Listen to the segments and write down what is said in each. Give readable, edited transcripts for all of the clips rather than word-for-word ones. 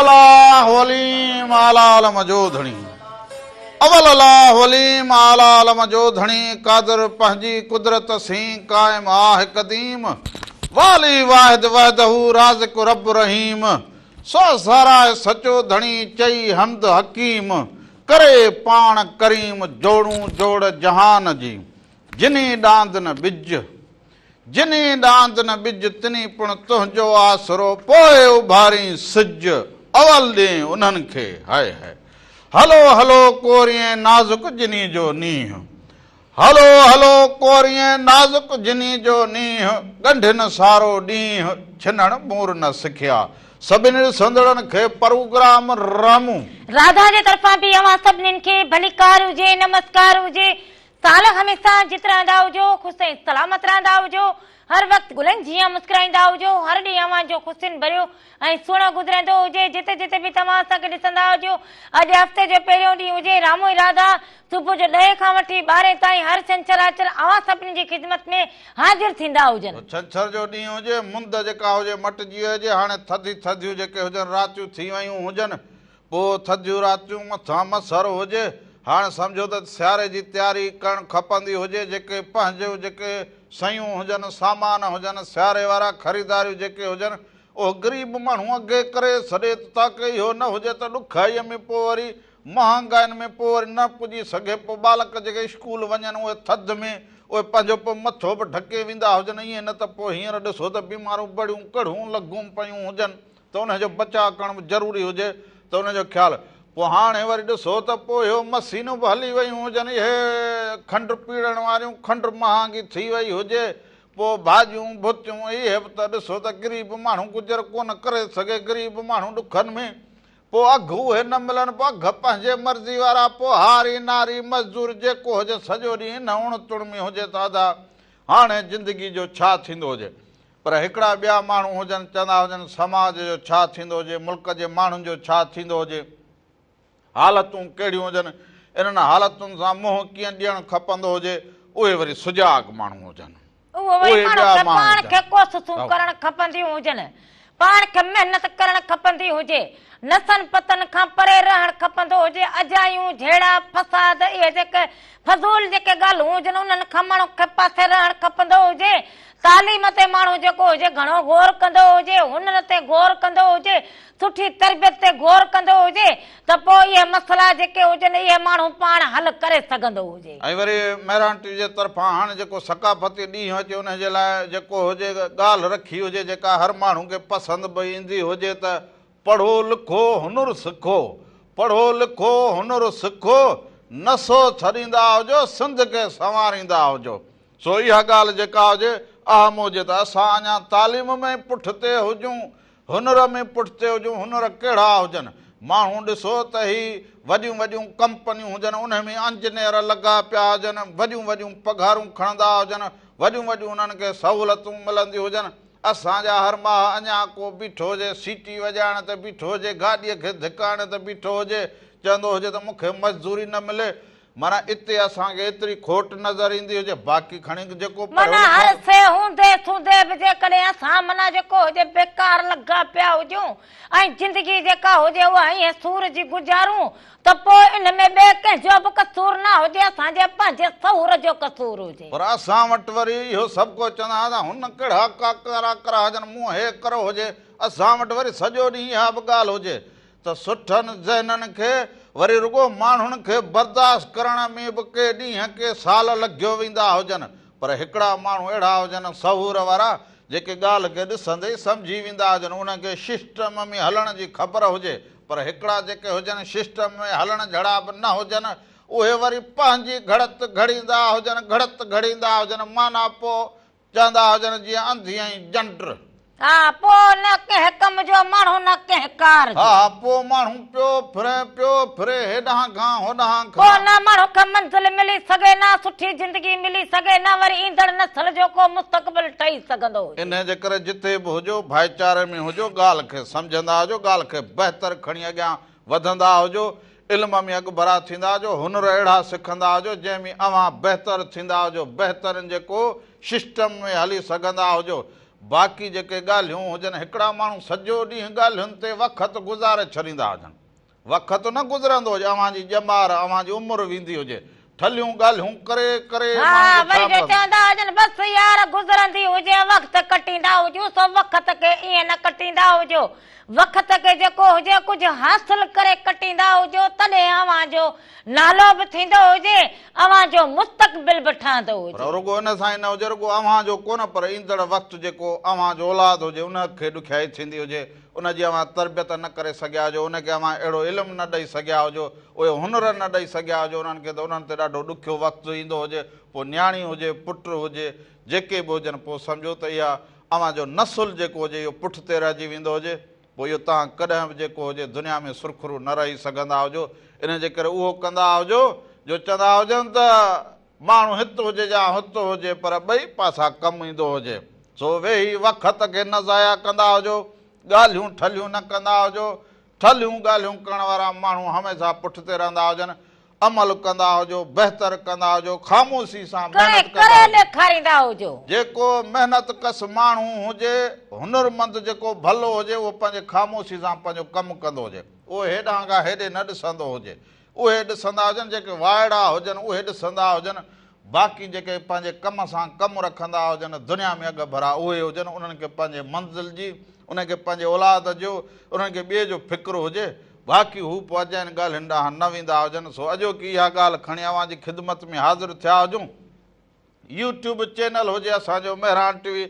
الله عليم اعليٰ عالم جو ڌڻي. اول الله عليم اعليٰ عالم جو ڌڻي قادر پنهنجي قدرت سين قائم آه قديم والي واحد وحده رازق رب رحيم سو ساراهه سچو ڌڻي چئي حمد حڪيم ڪري پاڻ ڪريم جوڙون جوڙ جهان جي جنهي ڏاند نه ٻج جنهي ڏاند نه ٻج تنهي پڻ تنهنجو آسرو پوء اڀارين سج اول ڏين انهن کي هاء هاء هلو هلو ڪورين نازڪ جنهي جو نينهن هلو هلو ڪورين نازڪ جنهي جو نينهن ڳنڍين سارو ڏينهن ڇنڻ مور نه سکيا سڀني ڏسندڙن کي پروگرام رامون. راڌا جي طرفان به اوهان سڀنين کي ڀليڪار هجي نمسڪار هجي سال هميشه جت رهندا هجو، خوش ۽ سلامت رهندا هجو، هر وقت گلن جيان مسڪرائيندا هجو، هر ڏينهن اوهان جو خوشين ڀريو ۽ سهڻو گذرندو هجي، جتي جتي به توهان اسان کي ڏسندا هجو، اڄ هفتي جو پهريون ڏينهن هجي، رامو ۽ راڌا صبح جو ڏهين کان وٺي ٻارهين تائين هر ڇنڇر آچر اوهان سڀني جي خدمت ۾ حاضر ٿيندا هجن. ڇنڇر جو ڏينهن هجي، مند جيڪا هجي مٽجي هجي، هاڻي ٿڌي ٿڌيون جيڪي هجن راتيون ٿي ويون هجن، پوء ٿڌيون راتيون مٿان مسهر هجي. هاڻ سمجهو ته سياري جي تياري ڪرڻ کپندي هجي، جيڪي پنهنجون جيڪي شيون هجن، سامان هجن، سياري وارا خريداريون جيڪي هجن، اهو غريب ماڻهو اڳي ڪري ڇڏي ته تاڪه اهو نه هجي ته ڏکائيء ۾ پوء وري مهانگائين ۾ پوء وري نه پڄي سگهي. پوء ٻالڪ جيڪي اسڪول وڃن اهي ٿڌ ۾ اهي پنهنجو پوء مٿو به ڍڪي ويندا هجن، ائين نه ته پوء هينئر ڏسو ته بيماريون بڙيون ڪڙهون لڳون پيون هجن. ته ان جو بچاء ڪرڻ به ضروري هجي ته ان جو خيال پوء هاڻي وري ڏسو ته پوء اهو مشينون به هلي ويون هجن اهي کنڊ پيڙڻ واريون کنڊ مهانگي ٿي وئي هجي پوء ڀاڄيون ڀتيون اهي به ته ڏسو ته غريب ماڻهو گذر ڪونه ڪري سگهي غريب ماڻهو ڏکن ۾ پوء اگهه اهي نه ملن پوء اگهه پنهنجي مرضي وارا پوء هاري ناري مزدور جيڪو هجي سڄو ڏينهن ان اڻ تڻ ۾ هجي ته ادا هاڻي زندگي جو ڇا ٿيندو هجي پر هڪڙا ٻيا ماڻهو هجن، چوندا هجن سماج جو ڇا ٿيندو هجي، ملڪ جي ماڻهن جو ڇا ٿيندو هجي، حالتون ڪهڙيون هجن، انهن حالتن سان منهن ڪيئن ڏيڻ کپندو هجي، اهي وري سجاڳ ماڻهو هجن. اهو وري اهي ماڻهو ٻيا کي ماڻهو پاڻ هجن. کي ڪوششون ڪرڻ کپنديون هجن، پاڻ کي محنت ڪرڻ کپندي هجي، نسن پتن کان پري رهڻ کپندو هجي، اجايون جهيڙا، فساد اهي جيڪي فضول جيڪي ڳالهيون هجن انهن کان ماڻهو کي پاسي رهڻ کپندو هجي، تعليم تي ماڻهو جيڪو هجي گهڻو غور ڪندو هجي، هنر تي غور ڪندو هجي، سٺي تربيت تي غور ڪندو هجي ته پوء اهي مسئلا جيڪي هجن اهي ماڻهو پاڻ حل ڪري سگهندو هجي. ۽ وري مهراڻ ٽي وي جي طرفان هاڻ جيڪو ثقافتي ڏينهن اچي انهي جي لاء جيڪو هجي ڳالهه رکي هجي جيڪا هر ماڻهو کي پسند به ايندي هجي ته پڙهو لکو هنر سکو پڙهو لکو هنر سکو نشو ڇڏيندا هجو سنڌ کي سنواريندا هجو. سو اها ڳالهه جيڪا هجي اهم هجي ته اسان اڃا تعليم ۾ پٺتي هجون، هنر ۾ پٺتي هجون، هنر ڪهڙا هجن؟ ماڻهو ڏسو ته هي وڏيون وڏيون ڪمپنيون هجن انهن ۾ انجنيئر لڳا پيا هجن، وڏيون وڏيون پگهارون کڻندا هجن، وڏيون وڏيون انهن کي سهولتون ملنديون هجن، اسان جا هر ماهه اڃا ڪو بيٺو هجي سيٽي وڄائڻ تي بيٺو هجي، گاڏيء کي ڌڪائڻ تي بيٺو هجي، چوندو هجي ته مون کي مزدوري نه ملي، معنيٰ اتي اسان کي ايتري کوٽ نظر ايندي هجي، باقي کڻي جيڪو پڙهيو معنيٰ هر لکيو. شيء هوندي سوندي به جيڪڏهن اسان معنيٰ جيڪو هجي بيڪار لڳا پيا هجون ۽ زندگي جيڪا هجي اها ائين سور جي گذارون ته پوء ان ۾ ٻئي ڪنهن جو به قصور نه هجي اسان جي پنهنجي شعور جو قصور هجي. پر اسان وٽ وري اهو سڀ ڪو چوندا ها ته هن ڪهڙا ڪاڪارا ڪرا هجن مون هي ڪرو هجي اسان وٽ وري سڄو ڏينهن اها به ڳالهه هجي ته سٺن ذهنن کي وري رڳو ماڻهن کي برداشت ڪرڻ ۾ به ڪي ڏينهن ڪي سال لڳيو ويندا هجن پر هڪڙا ماڻهو اهڙا هجن سهور وارا جيڪي ڳالهه کي ڏسندي ئي سمجهي ويندا هجن انهن کي شسٽم ۾ هلڻ جي خبر هجي پر هڪڙا جيڪي هجن شسٽم ۾ هلڻ جھڙا به نه هجن اهي وري پنهنجي گهڙت گهڙيندا هجن گهڙت گهڙيندا هجن معنيٰ پوء چوندا هجن جيئن انڌي ۽ جنڊ. ها پوء نه ڪنهن ڪم جو ماڻهو نه ڪنهن ڪار جو. ها پوء ماڻهو پيو ڦري پيو ڦري هيڏانهن کان هوڏانهن پوء کان. نه ماڻهو کي منزل ملي سگهي نه سٺي زندگي ملي سگهي نه وري ايندڙ نسل جو ڪو مستقبل ٺهي سگهندو هجي. انهيء جي ڪري جتي به هجو ڀائيچاري ۾ هجو ڳالهه کي سمجهندا هجو ڳالهه کي بهتر کڻي اڳيان وڌندا هجو علم ۾ اڳڀرا ٿيندا هجو، هنر اهڙا سکندا هجو، جنهن ۾ اوهان بهتر ٿيندا هجو، بهترين جيڪو سسٽم ۾ هلي سگهندا هجو. باقي جيڪي ڳالهيون هجن، هڪڙا ماڻهو سڄو ڏينهن ڳالهين تي وقت گذاري ڇڏيندا هجن. وقت نه گذرندو هجي، اوهان جي ڄمار، اوهان جي عمر ويندي هجي. ٺلهيون ڳالهيون ڪري ڪري ها ماڻهو وري ڇا جو پوندو. چوندا هجن بس يار گذرندي هجي وقت ڪٽيندا هجون سو وقت کي ائين نه ڪٽيندا هجو وقت کي جيڪو هجي ڪجهه حاصل ڪري ڪٽيندا هجو تڏهن اوهان جو نالو به ٿيندو هجي اوهان جو مستقبل به ٺهندو پر هجي. رڳو ان سان ئي نه هجي رڳو اوهان جو ڪونه پر ايندڙ وقت جيڪو اوهان جو اولاد هجي ان کي ڏکيائي ٿيندي هجي ان جي اوهان تربيت نه ڪري سگهيا هجو ان کي اوهان اهڙو علم نه ڏئي سگهيا هجو اهي هنر نه ڏئي سگهيا هجو انهن کي ته انهن تي ڏاڍو ڏکيو وقت ايندو هجي پوء نياڻي هجي پٽ هجي جيڪي به هجن پوء سمجهو ته اها اوهان جو نسل جيڪو هجي اهو پٺتي رهجي ويندو هجي پوء اهو توهان ڪڏهن به جيڪو هجي دنيا ۾ سرخرو نه رهي سگهندا هجو ان جي ڪري اهو ڪندا هجو جو چوندا هجن ته ماڻهو هت هجي يا هت هجي پر ٻئي پاسا ڪم ايندو هجي سو ويهي وقت کي نه ضايع ڪندا هجو ڳالهيون ٺلهيون نه ڪندا هجو ٺلهيون ڳالهيون ڪرڻ وارا ماڻهو هميشه پٺتي رهندا هجن عمل ڪندا هجو بهتر ڪندا هجو خاموشي سان ڪري محنت ڪندا ڪري هجو. ڏيکاريندا هجو. جيڪو محنت ڪش ماڻهو هجي هنرمند جيڪو ڀلو هجي اهو پنهنجي خاموشي سان پنهنجو ڪم ڪندو هجي اهو هيڏانهن کان هيڏي نه ڏسندو هجي اهي ڏسندا هجن جيڪي وائڙا هجن اهي ڏسندا هجن باقي جيڪي پنهنجي ڪم سان ڪم رکندا هجن دنيا ۾ اڳ ڀرا اهي هجن انهن کي پنهنجي منزل جي انهن کي پنهنجي اولاد جو انهن کي ٻئي جو فڪر هجي باقي هو پوء اجاين ڳالهين ڏانهن نه ويندا هجن سو اڄوڪي اها ڳالهه کڻي اوهان جي خدمت ۾ حاضر ٿيا هجون. يوٽيوب چينل هجي اسان جو مهراڻ ٽي وي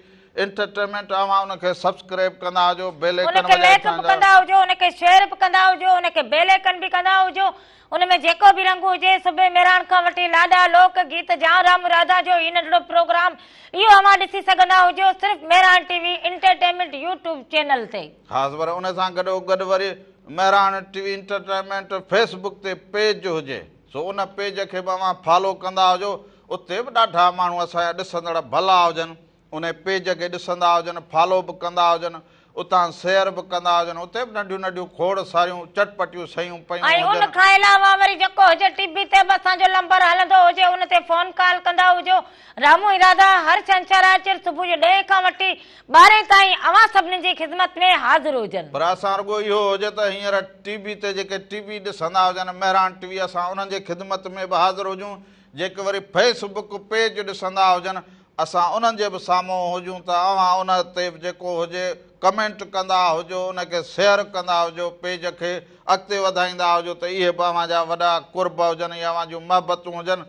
انٽرٽينمينٽ اوهان ان کي سبسڪرائب ڪندا هجو بيل ان آئيڪن کي وڄائي لائيڪ به ڇڏيندا. ڪندا هجو ان کي شيئر به ڪندا هجو ان کي بيل آئيڪن به ڪندا هجو ان ۾ جيڪو به رنگ هجي صبح مهراڻ کان وٺي لاڏا لوڪ گيت جان رام راڌا جو هي ننڍڙو پروگرام اهو اوهان ڏسي سگهندا هجو صرف Mehran T V entertainment YouTube channel تي. خاص پر ان سان گڏو گڏ وري Mehran T V entertainment Facebook تي پيج هجي سو ان پيج کي به اوهان فالو ڪندا هجو اتي به ڏاڍا ماڻهو اسان جا ڏسندڙ ڀلا هجن ان پيج کي ڏسندا هجن فالو به ڪندا هجن اتان شيئر به ڪندا هجن اتي به ننڍيون ننڍيون کوڙ ساريون چٽپٽيون شيون پيون ۽ ان هجن. کان علاوه وري جيڪو هجي ٽي وي تي به اسان جو لمبر هلندو هجي ان تي فون ڪال ڪندا هجو رامو ۽ راڌا هر ڇنڇر آچر صبح جو ڏهين کان وٺي ٻارهين تائين اوهان سڀني جي خدمت ۾ حاضر هجن. پر اسان رڳو اهو هجي ته هينئر ٽي وي تي جيڪي ٽي وي ڏسندا هجن مهراڻ ٽي وي اسان انهن جي خدمت ۾ به حاضر هجون جيڪي وري فيس بڪ پيج ڏسندا هجن اسان انهن جي به سامهون هجون ته اوهان ان تي به جيڪو هجي ڪمينٽ ڪندا هجو ان کي شيئر ڪندا هجو پيج کي اڳتي وڌائيندا هجو ته اهي به اوهان جا وڏا قرب هجن يا اوهان جون محبتون هجن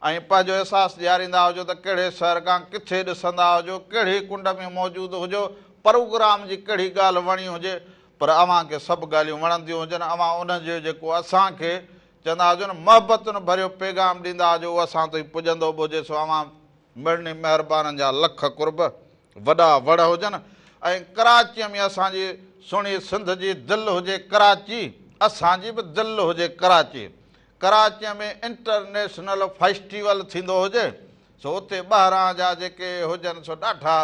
۽ پنهنجو احساس ڏياريندا هجو ته ڪهڙي شهر کان ڪٿي ڏسندا هجو ڪهڙي ڪنڊ ۾ موجود هجو پروگرام جي ڪهڙي ڳالهه وڻي هجي پر اوهان کي سڀ ڳالهيون وڻنديون هجن اوهان ان جو جيڪو اسان کي چوندا هجو نه محبتن ڀريو پيغام ڏيندا هجو اهو اسان تائين پڄندو به هجي سو اوهان مڙني مهربانن جا لک قرب وڏا وڙ هجن ۽ ڪراچيء ۾ اسان جي سهڻي سنڌ جي دل هجي ڪراچي اسان جي به دل هجي ڪراچي ڪراچيء ۾ انٽرنيشنل فيسٽيول ٿيندو هجي سو اتي ٻاهران جا جيڪي هجن سو ڏاڍا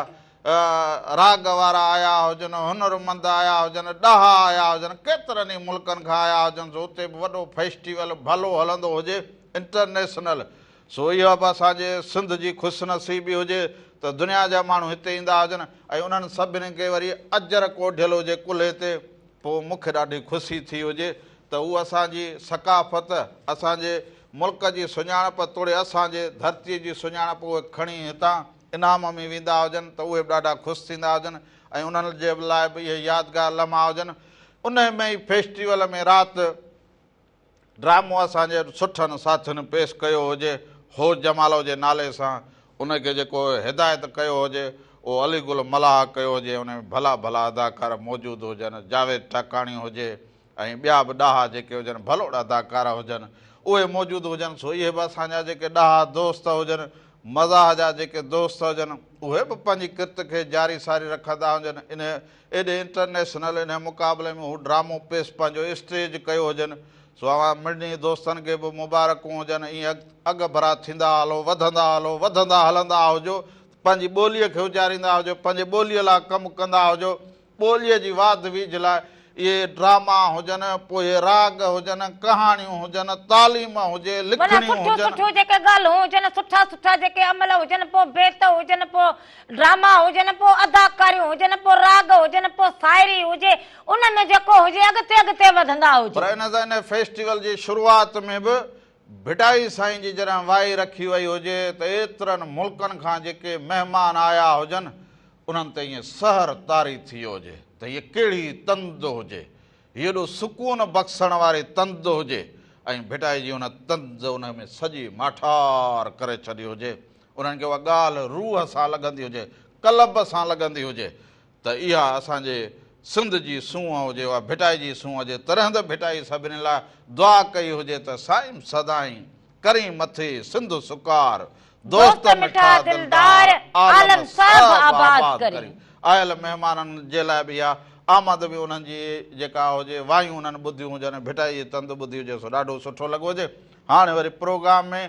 راڳ وارا آيا هجن هنرمند آيا هجن ڏاها آيا هجن ڪيترن ئي ملڪن کان آيا هجن سو اتي به وڏو فيسٽيول ڀلو هلندو هجي انٽرنيشنل سو اها به اسان جي سنڌ جي خوش نصيبي هجي ته دنيا جا ماڻهو هتي ايندا هجن ۽ انهن سڀني کي وري اجرڪ اوڍيل هجي ڪلهي تي پوءِ مون کي ڏاڍي خوشي ٿي هجي ته هو اسان جي ثقافت اسان جي ملڪ جي سڃاڻپ توڙي اسان جي ڌرتيءَ جي سڃاڻپ اهي کڻي هتان انعام ۾ ويندا هجن ته اهي به ڏاڍا خوش ٿيندا هجن ۽ انهن جي لاءِ به اهي يادگار لمحا هجن. ان ۾ ئي فيسٽيول ۾ رات ڊرامو اسان جي سٺن ساٿين پيش ڪيو هجي هو جمالو جي نالي سان ان کي جيڪو هدايت ڪيو هجي اهو علي گل ملاح ڪيو هجي ان ۾ ڀلا ڀلا اداڪار موجود هجن جاويد ٽاڪاڻي هجي ۽ ٻيا به ڏاها جيڪي هجن ڀلوڙ اداڪار هجن اهي موجود هجن سو اهي به اسان جا جيڪي ڏاها دوست هجن مزاح جا جيڪي دوست هجن اهي به پنهنجي ڪرت کي جاري ساري رکندا هجن. ان ايڏي انٽرنيشنل ان مقابلي ۾ هو ڊرامو پيش پنهنجو اسٽيج ڪيو هجن سو اوهان مڙني دوستن کي به مبارڪون هجن. ائين اڳ ڀرا ٿيندا هلو وڌندا هلو وڌندا هلندا هجو پنهنجي ٻوليءَ کي اجاريندا هجو پنهنجي ٻوليءَ لاءِ ڪم ڪندا هجو ٻوليءَ جي واڌ ويجهه لاءِ اهي ڊراما هجن، پوء اهي راڳ هجن، ڪهاڻيون هجن، تعليم هجي، معنيٰ لکڻيون سٺيون هجن. سٺيون جيڪي ڳالهون هجن، سٺا سٺا جيڪي عمل هجن، پوء بيت هجن، پوء ڊراما هجن، پوء اداڪاريون هجن، پوء راڳ هجن، پوء شاعري هجي، ان ۾ جيڪو هجي اڳتي اڳتي وڌندا پر هجون. ان سان ان فيسٽيول جي شروعات ۾ به ڀٽائي سائين جي جڏهن وائي رکي وئي هجي ته ايترن ملڪن کان جيڪي مهمان آيا هجن انهن تي ائين سحر طاري ٿي هجي ته هيء ڪهڙي تند هجي، هي ايڏو سڪون بخشڻ واري تند هجي ۽ ڀٽائي جي ان تند ان ۾ سڄي ماٺار ڪري ڇڏي هجي، انهن کي اها ڳالهه روح سان لڳندي هجي، قلب سان لڳندي هجي ته اها اسان جي سنڌ جي سونهن هجي، اها ڀٽائي جي سونهن هجي، تڏهن ته ڀٽائي سڀني لاء دعا ڪئي هجي ته سائين سدائين ڪرين مٿي سنڌ سڪار، دوست مٺا دلدار، عالم سڀ آباد ڪرين. آيل مهمانن جي لاء به اها آمد به انهن جي جيڪا هجي، وايون انهن ٻڌيون هجن ۽ ڀٽائي جي تند ٻڌي هجي سو ڏاڍو سٺو لڳو هجي. هاڻي وري پروگرام ۾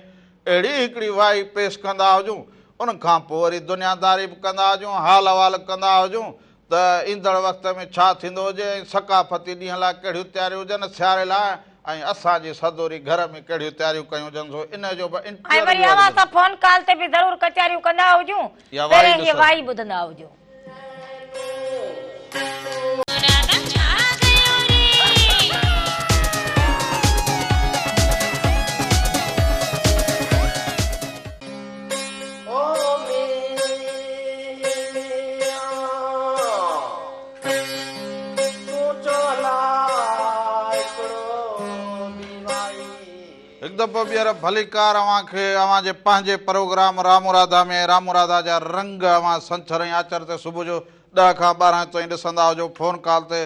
اهڙي هڪڙي وائي پيش ڪندا هجون، ان کان پوء وري دنياداري به ڪندا هجون، حال احوال ڪندا هجون ته ايندڙ وقت ۾ ڇا ٿيندو هجي ۽ ثقافتي ڏينهن لاء ڪهڙيون تياريون هجن، سياري لاء ۽ اسان جي سدوري گهر ۾ ڪهڙيون تياريون ڪيون هجن سو ان جو به ۽ وري انٽرويو اوهان هجن. سان فون ڪال تي به ضرور ڪچهريون ڪندا هجون، اها وائي پهرين هيء ڏسو. وائي ٻڌندا هجون. هڪ دفعو ٻيهر ڀليڪار اوهان کي اوهان جي پنهنجي پروگرام رامو راڌا ۾ رامو راڌا جا رنگ اوهان سنڇر ۽ آچر تي صبح جو 10 کان 12 تائين ڏسندا هجو فون ڪال تي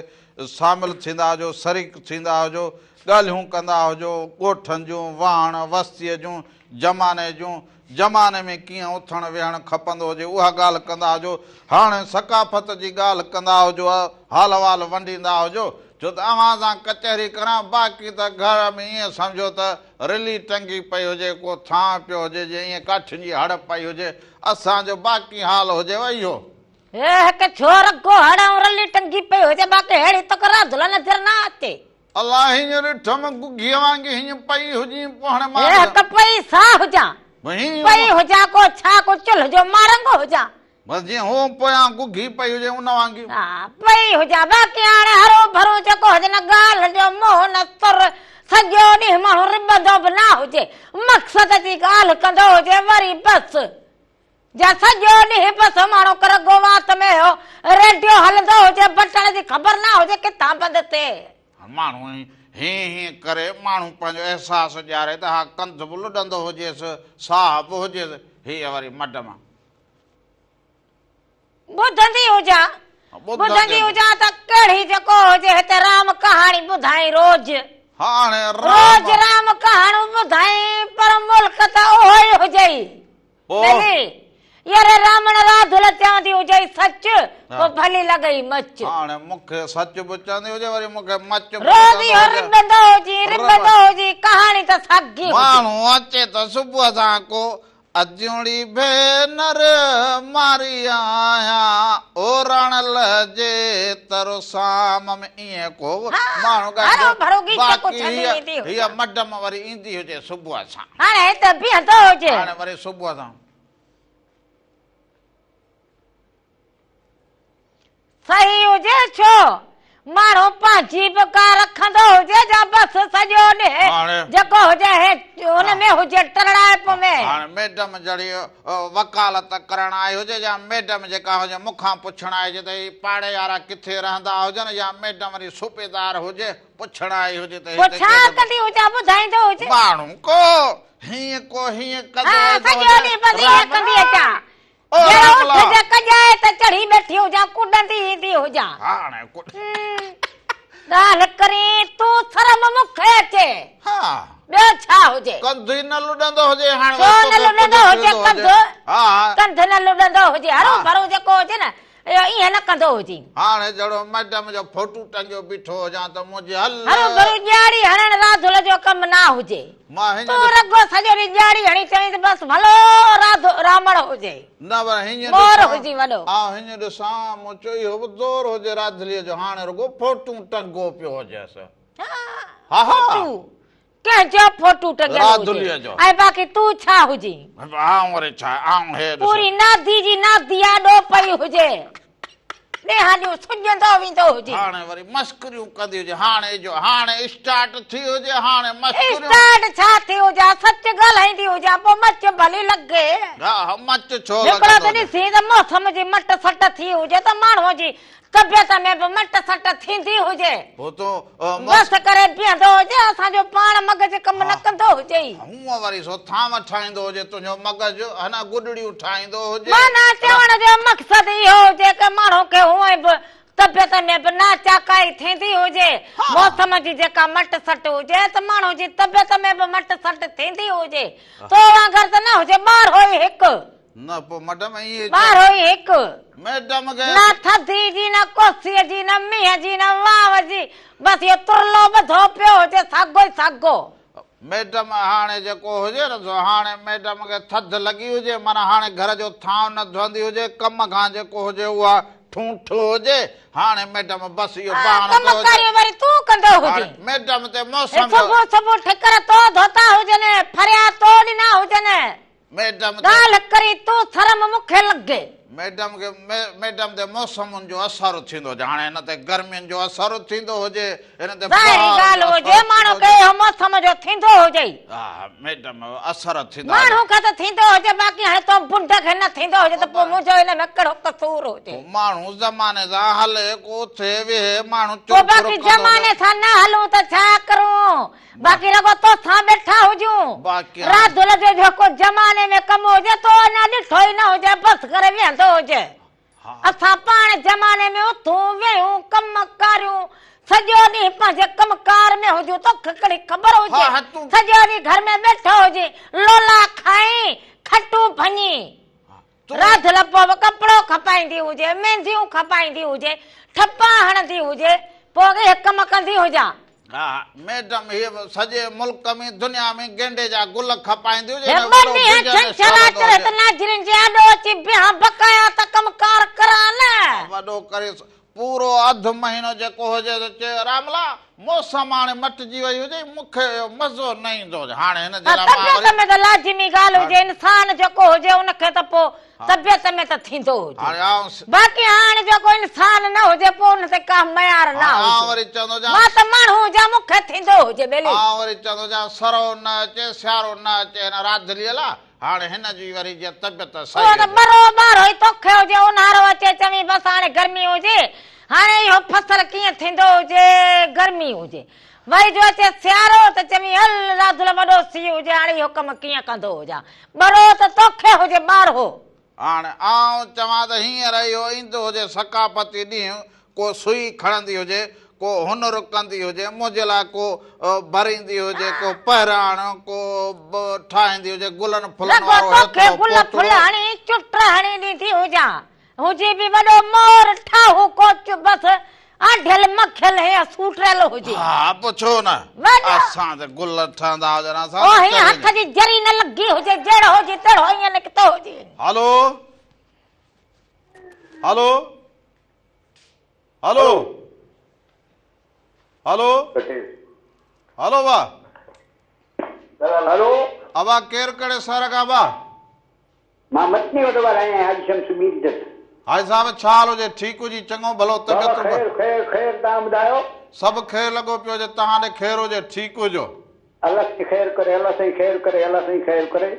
شامل ٿيندا هجو شريڪ ٿيندا هجو ڳالهيون ڪندا هجو ڳوٺن جون واهڻ وستيء جون زماني جون زماني ۾ ڪيئن اٿڻ ويهڻ کپندو هجي اها ڳالهه ڪندا هجو، هاڻي ثقافت جي ڳالهه ڪندا هجو، حال احوال ونڊيندا هجو، ڇو ته اوهان سان ڪچهري ڪران، باقي ته گهر ۾ ائين سمجهو ته رلي ٽنگي پئي هجي، ڪو ٿانء پيو هجي، جي ائين ڪاٺين جي هڙ پئي هجي، اسان جو باقي حال هجيو اهو. هي هڪ ڇور گوهڙ ۽ رلي ٽنگي پئي هجي، باقي ههڙي توکي راڌل نظر نه اچي. الله هينئن ڏٺم گگهيء وانگي هينئن پئي هجين پوهڻ مار هي هڪ پئي ساهه هجان پئي هجان ڪو ڇا ڪو چلهه جو مارنگو هجان. بس جيئن هو پويان گگهي پئي هجي ان وانگي. ها پئي هجان باقي هاڻي هرو ڀرو جيڪو هجي نه ڳالهه جو منهن نه سر سڄو ڏينهن ماڻهو رٻندو به نه هجي مقصد جي ڳالهه ڪندو هجي وري بس جا سڄو ڏينهن بس ماڻهو ڪرڳو وات ۾ هو ريڊيو هلندو هجي بٽڻ جي خبر نه هجي ڪٿان بند ٿئي. ماڻهو هين هين ڪري ماڻهو پنهنجو احساس ڏياري ته ها ڪنڌ به لڏندو هجيس ساهه به هجيس هيء وري مڊ مان. ٻڌندي هجان ٻڌندي هجان ته ڪهڙي جيڪو هجي هتي رام ڪهاڻي ٻڌائين روز. هاڻي روز رام ڪهاڻيون ٻڌائين پر ملڪ ته اهو ئي هجئي. ڀلي يار رامڻ راڌل چوندي هجئي سچ پوء ڀلي لڳئي مچ. هاڻي مون کي سچ به چوندي هجي وري مون کي مچ به روز اهو رٻندو هجي رٻندو هجي ڪهاڻي ته ساڳي هجي. ماڻهو اچي ته صبح سان ڪو اديوڻي ڀينر ماري آهيان اورڻ لهجي ترسام ۾ ائين ڪو ماڻهو ڳائيندو باقي هيء مڊم وري ايندي هجي صبح سان. هاڻي هت بيهندو هجي. هاڻي وري صبح سان. صحيح هجي ڇو ماڻهو پنهنجي به ڪا رکندو هجي جا بس سڄو ڏينهن جيڪو هجي هي ان ۾ هجي ٽرڙائپ ۾. هاڻي ميڊم جھڙي وڪالت ڪرڻ آئي هجي يا ميڊم جيڪا هجي مون کان پڇڻ آئي هجي ته هي پاڙي وارا ڪٿي رهندا هجن يا ميڊم وري صوبيدار هجي پڇڻ آئي هجي ته پوء هتي ڇا ڪير ڪندي هجان ٻڌائيندو هجي. ماڻهو ڪو هيئن ڪو هيئن ڪندو ها ويندو سڄو هجي. ڏينهن بس ائين رام ڪندي رام. اچان. او جهڙو رام اٺ لا. جي ڪڄائي ته چڙهي ٻيٺي هجان ڪڏندي ايندي هجان. هاڻي ڪڏ. ڳالهه ڪرين تون شرم مون کي اچي. ها. ٻيو ڇا هجي. ڪنڌ ئي نه لڏندو هجي هاڻي ڇو وري نه توکي لڏندو ڪجهه هجي ٿيندو ڪنڌ. هجي. ها ها. ڪنڌ نه لڏندو هجي هرو ها. ڀرو جيڪو هجي نه اهو ائين نه ڪندو هجين. هاڻي جهڙو ميڊم جو فوٽو ٽنگيو بيٺو هجان ته منهنجي هل. هروڀرو ڄاڙي هڻڻ راڌل جو ڪم نه هجي. مان هينئن تون رڳو سڄو ڏينهن ڄاڙي هڻي چوين ته بس ڀلو راڌو رامڻ هجي. نه پر هينئن مور ڏسان، هجي وڏو. آئون هينئن ڏسان، مون چيو اهو به دور هجي راڌليء جو، هاڻي رڳو فوٽون ٽنگو پيو هجيس. ها، ها ها. فوٽو. ڪنهن جو فوٽو ٽنگيل هجي راڌليء جو. ۽ باقي تون ڇا هجين؟ آئون وري ڇا، آئون هي ڏس. پوري نادي جي نادي آڏو پئي هجي. ڏينهان ڏينهن سڄندو ويندو هجي. هاڻي وري مسڪريون ڪندي هجي. هاڻي جو هاڻي اسٽارٽ ٿي هجي، هاڻي مسڪريون. اسٽارٽ ڇا ٿي هجان، سچ ڳالهائيندي هجان، پوء مچ ڀلي لڳي. ها ها مچ ڇو هڪڙو ته لڳندو هجي. ڏسين ته موسم جي مٽ سٽ ٿي هجي ته ماڻهوء جي طبيعت ۾ به مٽ سٽ ٿيندي هجي. پوء تون بس ڪري بيهندو هجي، اسان جو پاڻ مغز ڪم نه ڪندو هجي ئي. هونء وري سو ٿانو ٺاهيندو هجي، تنهنجو مغز هن گڏڙيون ٺاهيندو هجي. معنيٰ چوڻ جو مقصد اهو هجي ته ماڻهو کي هونئن به طبيعت ۾ به ناچاڪائي ٿيندي هجي، موسم جي جيڪا مٽ سٽ هجي ته ماڻهو جي طبيعت ۾ به مٽ سٽ ٿيندي هجي. تو وانگر ته نه هجي، ٻارهو ئي هڪ. نه پوء مئڊم ائين چئو. ٻارهو ئي هڪ. مئڊم کي. نه ٿڌي جي، نه ڪوسيء جي، نه مينهن جي، نه واء جي، بس اهو ترلو ٻڌو پيو هجي ساڳو ئي ساڳو. مئڊم هاڻي جيڪو هجي نه سو هاڻي مئڊم کي ٿڌ لڳي هجي معنيٰ هاڻي گهر جو ٿانء نه ڌوئندي هجي، ڪم کان جيڪو هجي اها ٺونٺ هجي، هاڻي مئڊم بس اهو بهانو ڪم ڪيو هجي. ڪاريون وري تون ڪندو هاڻي هجين. مئڊم تي موسم جو. صبح صبح ٺڪر تو ڌوتا هجن، ڦريا تو ڏنا هجن. ميڊم تي. ڳالهه ڪرين تون شرم مون کي لڳي. ميڊم کي ميڊم تي موسمن جو اثر ٿيندو هجي هاڻي هن تي گرمين جو اثر ٿيندو هجي هن تي ظاهري بهار جو ڳالهه اثر هجي ماڻهو ٿيندو کي هجي. اهو موسم جو ٿيندو هجي. ها ميڊم اثر ٿيندا ماڻهو هجن. کي ته ٿيندو هجي باقي هاڻي تو بنڊ کي نه ٿيندو هجي ته پوء منهنجو ان ۾ ڪهڙو قصور هجي. پوء ماڻهو زماني سان هلي ڪو اٿي ويهي ماڻهو پوء چر پر باقي ڪندو زماني هجي. سان نه هلون ته ڇا ڪرون. باقي رڳو توسان ويٺا هجون. راڌل جو جيڪو زماني ۾ ڪم هجي تو اڃا ڏٺو ئي نه هجي بس ڪري ويهندو هجي. اسان پاڻ زماني ۾ اٿون ويهون ڪم ڪاريون سڄو ڏينهن پنهنجي ڪم ڪار ۾ هجون توکي ڪهڙي خبر هجي. سڄو ڏينهن گهر ۾ ويٺو هجين لولا کائين کٽون ڀڃين. راڌل پوء به ڪپڙو کپائيندي هجي، مينديون کپائيندي هجي، ٺپا هڻندي هجي، پوء اهي ڪم ڪندي هجان. ها ميڊم هيء به سڄي ملڪ ۾ دنيا ۾ گينڊي جا گل کپائيندي هجي هي نه ٻه وڏو ڏينهن بزنس ڇنڇر هلندو آچر هجي. هت ناظرين جي آڏو اچي بيهان بقايا ته ڪم ڪار ڪران نه. وڏو ڪري پورو اڌ مهينو جيڪو هجي سو چئي راملا موسم هاڻي مٽجي وئي هجي مون کي اهو مزو نه ايندو هجي هاڻي هن جي ها لاء مان طبيعت وري ۾ ته لازمي ڳالهه هجي انسان جيڪو هجي ان کي ته پوء طبيعت ۾ ته ٿيندو هجي هاڻي آئون باقي هاڻي جيڪو انسان نه هجي پوء ان تي ڪا ميار نه هاڻي آئون هجي وري چوندو هجان مان ته ماڻهو هجان مون کي ٿيندو هجي ٻيلي. آئون وري چوندو هجان سرو نه اچي سيارو نه اچي هن راڌليء لاء هاڻي هن جي وري جيئن طبيعت صحيح اهو ته هجي. ٻرو ٻارهو ئي توکي هجي، اونهارو اچي چوين بس هاڻي گرمي هجي، هاڻي اهو فصل ڪيئن ٿيندو هجي، گرمي هجي. وري جو اچي سيارو ته چوين هل راڌل وڏو سيء هجي، هاڻي اهو ڪم ڪيئن ڪندو هجان. ٻرو ته توکي هجي ٻارهو. هاڻي آئون چوان ته هينئر اهو ايندو هجي ثقافتي ڏينهن، ڪو سوئي کڻندي هجي، ڪو هنر ڪندي هجي، منهنجي لاء ڪو ڀريندي هجي، ڪو پهراڻ، ڪو ٺاهيندي هجي، گلن ڦلن رڳو وارو توکي هيترو گل ڦل پوتڙو. هڻي چٽ هڻي ڏيندي هجان. هجي به وڏو مور ٺاهوڪو بس آڍيل مکيل هيئن سوٽريل هجي. ها پوء ڇو نه وڏو. اسان تي گل ٺهندا هجن اسان او ته هيئن چرين. هٿ جي ذري نه لڳي هجي جهڙو هجي تهڙو ائين نڪتو هجي. هلو هلو هلو هلو هلو وا. هلو. ابا ڪير ڪهڙي شهر کان ابا. مان متني وٽ ڳالهايان آهيان حاجي شمس ميرجت. حاجي صاحب ڇا حال هجي ٺيڪ هجي چڱو ڀلو بابا طبيعت خير خير خير توهان ٻڌايو. سڀ خير لڳو پيو هجي توهان ڏي خير هجي ٺيڪ هجو. الله سائين خير ڪري الله سائين خير ڪري الله سائين خير ڪري.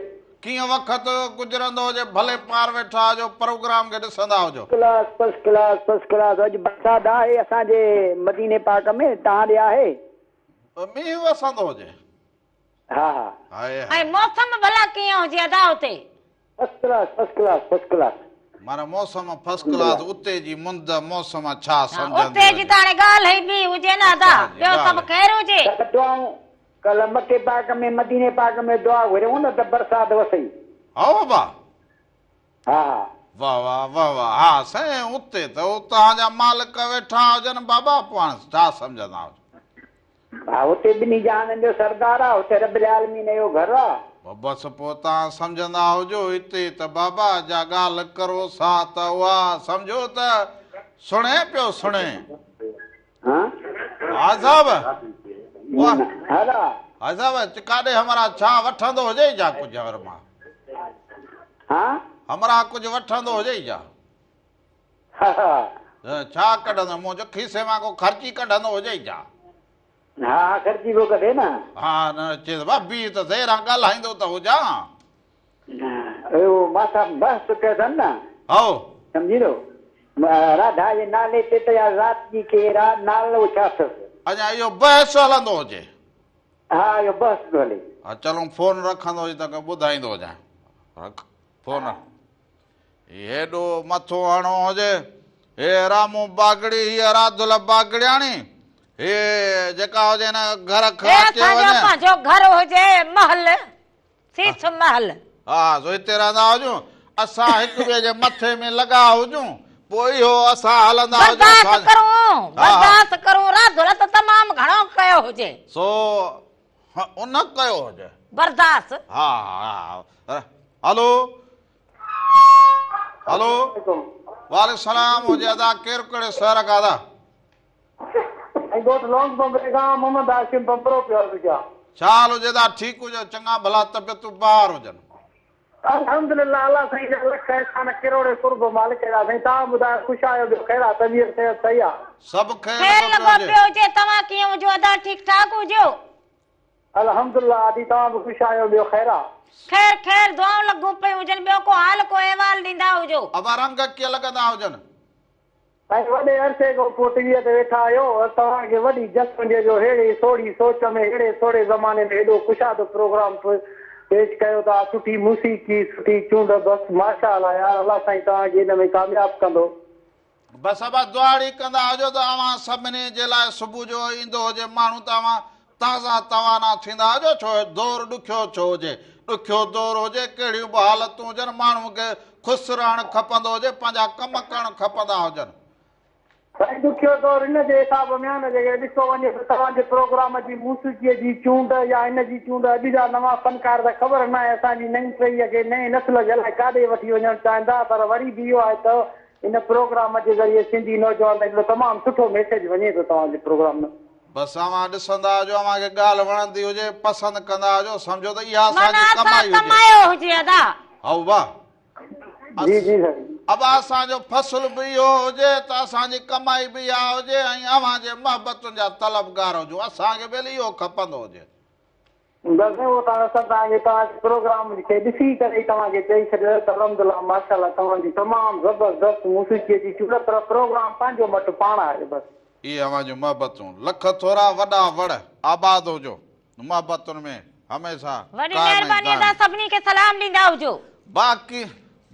ڪيئن وقت گذرندو هجي ڀلي پار ويٺا هجو پروگرام کي ڏسندا هجو. Class first class first class اڄ برسات آهي اسان جي مديني پاڪ ۾ توهان ڏي آهي. مينهن وسندو هجي. ها ها. هائي هائي. ۽ موسم ڀلا ڪيئن هجي ادا اتي. First class first class first class. معنيٰ موسم فرسٽ ڪلاس اتي جي مند موسم ڇا ها سمجهندي اتي جي هجي. ته هاڻي ڳالهه ئي ٻي هجي نه ادا اتان جي ٻيو سڀ ڳالهه. خير هجي. ڪلهه دعائون ڪلهه مڪي پاڪ ۾ مديني پاڪ ۾ دعا گهريون نه ته برسات وسئي. هائو ابا. ها ها. واه واه واه واه ها سائين اتي ته اتان جا مالڪ ويٺا هجن بابا پوء هاڻي ڇا سمجهندا هجو. ها هتي ٻنهي جهانن جو سردار آ، هتي رب العالمين جو گهر آ. بس پوء توهان سمجهندا هجو هتي ته بابا جا ڳالهه ڪرو سا ته اها سمجهو ته سڻي پيو سڻي. ها. ها صاحب. هلا. ها صاحب ڪاڏي همراهه ڇا وٺندو هجئي ڇا ڪجهه هر مان. ها. همراهه ڪجهه وٺندو هجئي ڇا. ها. ڇا ڪڍندو مون چيو کيسي مان ڪو خرچي ڪڍندو هجئي ڇا. ها ها خرچي پيو ڪڍي نه. ها نه چيس ڀا بيهه ته سهي ران ڳالهائيندو ته هجان. اهو مان سان بحث ڪيو اٿن نه. هائو. سمجهي ٿو راڌا جي نالي تي ته يا ذات جي ڪير آ نالو ڇا اٿس. اڃا اهو بحث هلندو هجي. ها اهو بحث پيو هلي. ها چلون فون رکندو هجي ته ٻڌائيندو هجان. رک فون. هي هيڏو مٿو هڻو هجي، هي رامو باگڙي، هيء راڌل باگڙياڻي، هي جيڪا هجي هن گهر کان هي اچي اسان جو وڃي. پنهنجو گهر هجي، محل، سيس محل. ها، سو هتي رهندا هجون، اسان هڪ ٻئي جي مٿي ۾ لڳا هجون، پوء اهو اسان هلندا هجون. برداشت ڪرون، برداشت ڪرون، راڌل ته تمام گهڻو ڪيو هجي. سو ان ڪيو هجي. برداشت. ها ها هلو هلو وعليڪم السلام هجي ادا ڪير ڪهڙي شهر کان ادا. ۽ ڳوٺ لونگ بمبري کان محمد هاشم بمبرو پيو عرض ڪيان. ڇا حال هجي ادا ٺيڪ هجو چڱا ڀلا طبيعتون بهار هجن. الحمدلله الله سائين جا لک احسان ڪروڙين قرب مالڪ جا سائين توهان ٻڌايو خوش آهيو ٻيو خير آ طبيعت صحت صحيح آ. سڀ خير خير لڳو لڳو پيو هجي. پيو هجي توهان ڪيئن هجو ادا ٺيڪ ٺاڪ هجو. الحمدلله ادي توهان به خوش آهيو ٻيو خير آ. خير خير دعائون لڳون پيون هجن ٻيو ڪو حال ڪو احوال ڏيندا هجو. ابا رنگ ڪيئن لڳندا هجن. سائين وڏي عرصي کان پوء ٽي ويء تي ويٺا آهيو توهان کي وڏي جس هجي جو ههڙي سوڙهي سوچ ۾ ههڙي سوڙهي زماني ۾ هيڏو ڪشادو پروگرام پيش ڪيو ٿا سٺي موسيقي سٺي چونڊ بس ماشاء الله يار الله سائين توهان کي ان ۾ ڪامياب ڪندو. بس ابا دعاڙي ڪندا هجو ته اوهان سڀني جي لاء صبح جو ايندو هجي ماڻهو ته اوهان تازا توانا ٿيندا هجو ڇو دور ڏکيو ڇو هجي ڏکيو دور هجي ڪهڙيون به حالتون هجن ماڻهو کي خوش رهڻ کپندو هجي پنهنجا ڪم ڪرڻ کپندا هجن. سائين ڏکيو دور ان جي حساب ۾ آ نه جيڪڏهن ڏٺو وڃي ته توهان جي پروگرام جي موسيقيء جي چونڊ يا ان جي چونڊ اڄ جا نوان فنڪار ته خبر ناهي اسان جي نئين ٽهيء کي نئين نسل کي الائي ڪاڏي وٺي وڃڻ چاهين ٿا پر وري به اهو آهي ته ان پروگرام جي ذريعي سنڌي نوجوان تائين هڪڙو تمام سٺو ميسيج وڃي ٿو توهان جي پروگرام ۾. بس اوهان ڏسندا هجو اوهان کي ڳالهه وڻندي هجي پسند ڪندا هجو سمجهو ته اها اسان معنيٰ جي اسان ڪمائي هجي. ڪمايو هجي ادا. هائو با. جي جي سائين. ابا اسان جو فصل به اهو هجي ته اسان جي ڪمائي به اها هجي ۽ اوهان جي محبتن جا طلبگار هجون اسان کي ٻيلي اهو کپندو هجي. بس اهو ته اسان توهان کي توهان جي پروگرام کي ڏسي ڪري ئي توهان کي چئي ڇڏيو ته الحمدلله ماشاءالله توهان جي تمام زبردست موسيقي جي چونڊ پر پروگرام پنهنجو مٽ پاڻ آهي بس. اهي اوهان جون محبتون. لک ٿورا وڏا وڙ آباد هجو محبتن ۾ هميشه وڏي قائم ۽ مهرباني ادا دائم. سڀني کي سلام ڏيندا هجو. باقي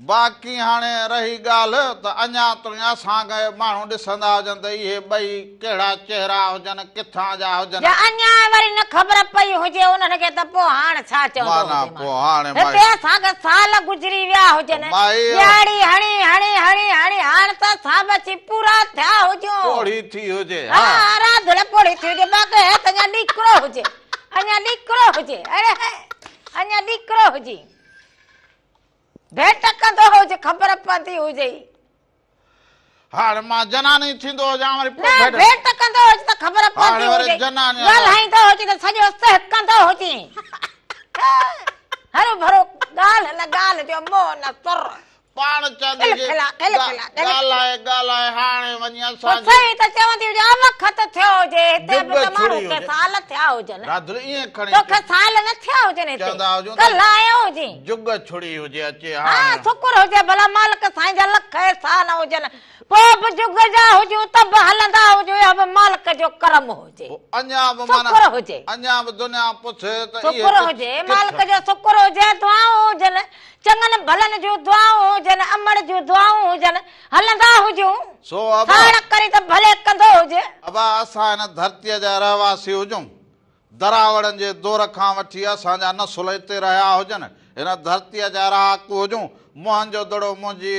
باقي هاڻي رهي ڳالهه ته اڃا تائين اسان کي ماڻهو ڏسندا هجن ته اهي ٻئي ڪهڙا چهرا هجن، ڪٿان جا هجن. جا اڃا وري نه خبر پئي هجي انهن کي ته پوء هاڻ ڇا چوندو معنيٰ هجي پوء ماڻهو. هاڻي هتي مائي. اسان کي سال گذري ويا هجن، مائي. ڏيهاڙي هڻي هڻي هڻي هڻي هاڻ ته اسان به اچي پورا ٿيا هجون. پوڙهي ٿي هجي ها ها. راڌل پوڙهي ٿي هجي باقي هي ته اڃا ڏيڪرو هجي، اڃا ڏيڪرو هجي، اڙي هي اڃا ڏيڪرو هجي. ڀيٽ ڪندو هجي خبر پوندي هجئي. هاڻ مان جناني ٿيندو هجان وري پوء نه ڀيٽ. ڀيٽ ڪندو هجي ته خبر هاڻي پوندي وري هجئي. جناني ڳالهائيندو هجي ته سڄو سهڪندو هجين. هروڀرو ڳالهه نه ڳالهه جو منهن نه سر. پاڻ چوندي کل هجي کلا کل کلا کل کلا. ڳالهائي ڳالهائي هاڻي وڃي پوء اسان جي. صحيح ته چوندي هجي اوکت ٿيو هجي هتي جڳ به ته ماڻهو ڇڙي کي هجي. سال ٿيا هجن. راڌل ائين کڻي توکي سال نه ٿيا هجن هتي. چوندا هجون ته ڪلهه آيو هجين. جڳ ڇڙي هجي اچي ها هاڻي. شڪر هجي ڀلا مالڪ سائين جا لک احسان هجن پوء به جڳ جا هجون ته به هلندا هجون اهو به مالڪ جو ڪرم هجي. پوء اڃا به معنيٰ شڪر هجي. اڃا به دنيا پڇي ته اهي شڪر هجي ڪٿ. مالڪ جو شڪر هجي دعائون هجن چڱن ڀلن جون دعائون هجن امڙ جون دعائون هجن هلندا هجون سو ابا. ساڻ ڪري ته ڀلي ڪندو هجي. ابا اسان هن ڌرتيء جا رهواسي هجون دراوڙن جي دور کان وٺي اسان جا نسل هتي رهيا هجن، هن ڌرتيء جا رهاڪو هجون، موهن جو دڙو منهنجي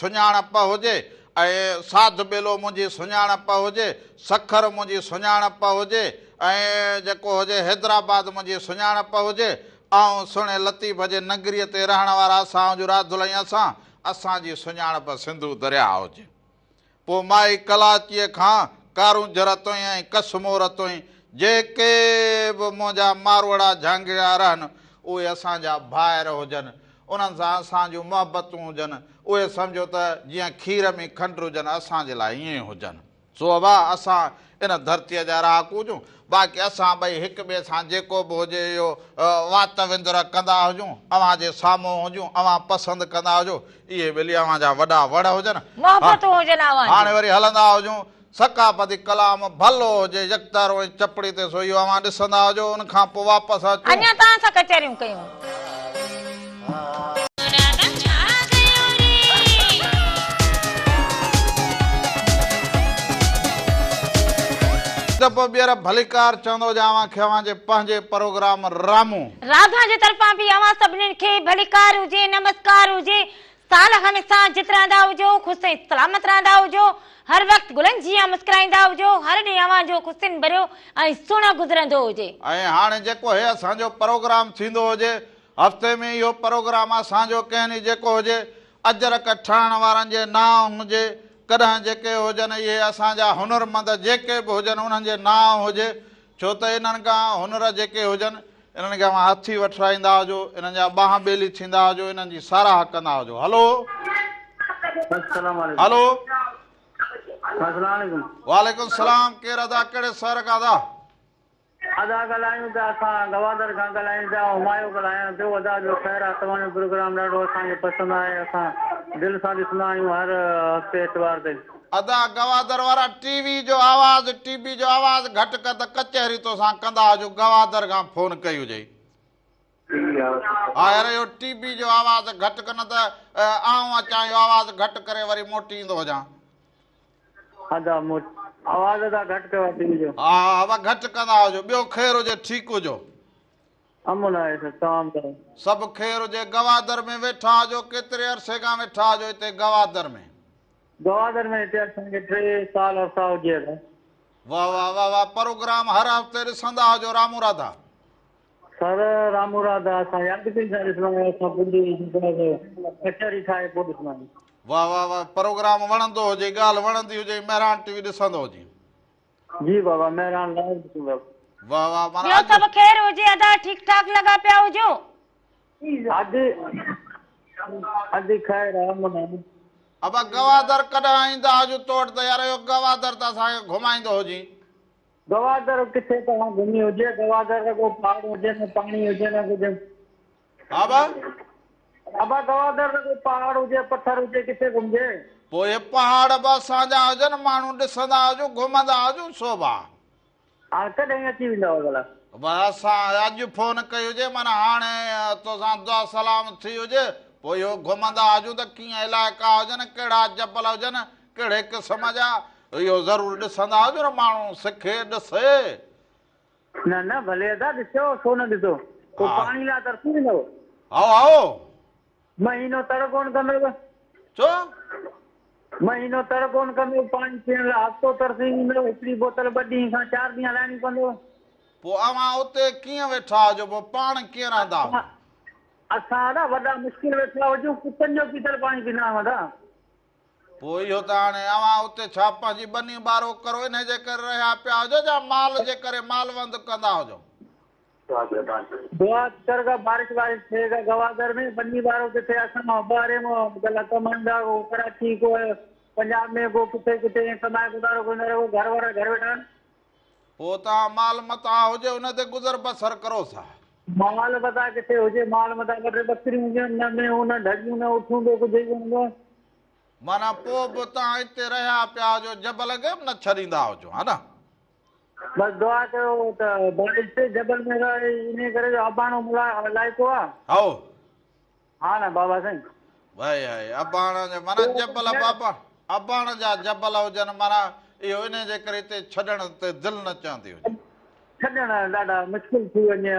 سڃاڻپ هجي ۽ ساڌ ٻيلو منهنجي سڃاڻپ هجي، سکر منهنجي سڃاڻپ هجي ۽ جيڪو هجي حيدرآباد منهنجي سڃاڻپ هجي، آئون سهڻي لطيف جي نگريء تي رهڻ وارا اسان هجون راڌل ۽ اسان، اسان جي سڃاڻپ سنڌو درياهه هجي. پوء مائي ڪلاچيء کان ڪارونجهر تائين ۽ ڪشمور تائين جيڪي به منهنجا ماروئڙا جهانگيئڙا رهن، اهي اسان جا ڀائر هجن، انهن سان اسان جون محبتون هجن، اهي سمجهو ته جيئن کير ۾ کنڊ هجن، اسان جي لاء ائين هجن. سو ابا اسان ان ڌرتيء جا رهاڪو هجون، باقي اسان ٻئي هڪ ٻئي سان جيڪو به هجي اهو وات وندر ڪندا هجون، اوهان جي سامهون هجون، اوهان پسند ڪندا هجو، اهي ٻلي اوهان جا وڏا وڙ هجن. محبتون هجن اوهان جون. هاڻي وري هلندا هجون، ثقافتي ڪلام ڀلو هجي يڪتارو ۽ چپڙي تي سو اهو اوهان ڏسندا هجو، ان کان پوء واپس اچون. اڃا توهان سان ڪچهريون ڪيون. دفعو ٻيهر ڀليڪار چوندو هجان اوهان کي اوهان جي پنهنجي پروگرام رامون. راڌا جي طرفان به اوهان سڀنين کي ڀليڪار هجي نمسڪار هجي سال هميشه جت رهندا هجو خوش ۽ سلامت رهندا هجو هر وقت گلن جيان مسڪرائيندا هجو هر ڏينهن اوهان جو خوشين ڀريو ۽ سهڻو گذرندو هجي. ۽ هاڻي جيڪو هي اسان جو پروگرام ٿيندو هجي هفتي ۾ اهو پروگرام اسان جو ڪنهن ڏينهن جيڪو هجي اجرڪ ٺاهڻ وارن جي نانء هجي ڪڏهن جيڪي هجن اهي اسان جا هنرمند جيڪي به هجن انهن جي نانء هجي ڇو ته انهن کان هنر جيڪي هجن انهن کي اوهان هٿي وٺرائيندا هجو انهن جا ٻانهن ٻيلي ٿيندا هجو انهن جي ساراهه ڪندا هجو هلو السلام عليڪم هلو السلام عليڪم وعليڪم السلام ڪير ادا ڪهڙي شهر کان ادا. ادا ڳالهايون پيا اسان گوادر کان ڳالهايون پيا همايون ڳالهايان پيو ادا ٻيو خير آ توهان جو پروگرام ڏاڍو اسان کي پسند آهي اسان دل سان ڏسندا آهيون هر هفتي اتوار تي. ادا گوادر وارا ٽي وي جو آواز ٽي بي جو آواز گهٽ ڪر ته ڪچهري توسان ڪندا هجون گوادر کان فون ڪئي هجئي. ها يار اهو ٽي بي جو آواز گهٽ ڪر نه ته آئون اچان اهو آواز گهٽ ڪري وري موٽي ايندو هجان. ادا آواز ادا گهٽ ڪيو آ ٽي وي جو. ها ها ابا گهٽ ڪندا هجو ٻيو خير هجي ٺيڪ هجو. امن آهي سر توهان ٻڌايو. سڀ خير هجي گوادر ۾ ويٺا هجو ڪيتري عرصي کان ويٺا هجو هتي گوادر ۾. گوادر ۾ هتي اسان کي 3 سال عرصا هجي ادا. واه واه واه واه پروگرام هر هفتي ڏسندا هجو رامو راڌا. سر رامو راڌا اسان يادگيري سان ڏسندا آهيون اسان پوري ڪچهري ٺاهي پوء ڏسندا آهيون. واه واه واه پروگرام وڻندو هجي ڳالهه وڻندي هجي مهراڻ ٽي وي ڏسندو هجي. جي بابا مهراڻ لائيو ڏسندو. واه واه معنيٰ ٻيو اڄ. سڀ خير هجي ادا ٺيڪ ٺاڪ لڳا پيا هجو. ادي ادي خير آ امن آ. ابا گوادر ڪڏهن ايندا هجو تو وٽ ته يار اهو گوادر ته اسان کي گهمائيندو هجين. گوادر ڪٿي توهان گهمي هجي گوادر رڳو پهاڙ هجي نه پاڻي هجي نه ڪجهه. ها ابا. ابا گوادر رڳو پهاڙ هجي پٿر هجي ڪٿي گهمجي. پوء اهي پهاڙ به اسان جا هجن ماڻهو ڏسندا هجون گهمندا هجون سو به. هاڻ ڪڏهن اچي ويندؤ ڀلا. ابا اسان اڄ فون ڪئي هجي معنيٰ هاڻي توسان دعا سلام ٿي هجي پوء اهو گهمندا هجون ته ڪيئن علائقا هجن ڪهڙا جبل هجن ڪهڙي قسم جا اهو ضرور ڏسندا هجو نه ماڻهو سکي ڏسي. نه نه ڀلي ادا ڏسو ڇو نه ڏسو پوء پاڻي لاء ترسي ويندؤ. هائو هائو. مهينو تڙ ڪونه ڪندؤ. ڇو؟ مهينو تڙ ڪونه ڪندؤ پاڻي پيئڻ لاء هفتو ترسي ويندؤ هڪڙي بوتل ٻه ڏينهن کان چار ڏينهن هلائڻي پوندؤ. پوء اوهان اتي ڪيئن ويٺا هجو پوء پاڻ ڪيئن رهندا هجو. اسان ادا وڏا مشڪل ويٺا هجون ڪتن جو پيتل پاڻي پيندا آهيون ادا. پوء اهو ته هاڻي اوهان اتي ڇا پنهنجي ٻني ٻارو ڪرو انهي جي ڪري رهيا پيا هجو يا مال جي ڪري مالوند ڪندا هجو؟ دعا ڪر ڪا بارش وارش ٿئي ڪا گوادر ۾ ٻني ٻارو ڪٿي اسان ٻاهرين مان گلا ڪمائيندا ڪو ڪراچي ڪو پنجاب ۾ ڪو ڪٿي ڪٿي ائين ڪمائي گذارو ڪندا رهو گهر وارا گهر ويٺا آهن. پوء توهان مال متاع هجي ان تي گذر بسر ڪرو ٿا. مال متاع ڪٿي هجي مال متاع ٻه ٽي ٻڪريون هجن نه مينهون نه ڍڳيون نه اٺون ٻيو ڪجهه ئي ڪونه هوندو. معنيٰ پوء به توهان اتي رهيا پيا هجو جبل کي به نه ڇڏيندا هجو ها نه. بس دعا ڪيو ته بارش ٿئي جبل ۾ رهي انهي ڪري جو اباڻو مون لاء علائقو آ. هائو. ها نه بابا سائين. وائي هائي اباڻ جا معنيٰ جبل به اباڻ جا جبل هجن معنيٰ اهو انهي جي ڪري هتي ڇڏڻ تي دل نه چوندي هجي. ڇڏڻ ڏاڍا مشڪل ٿي وڃي.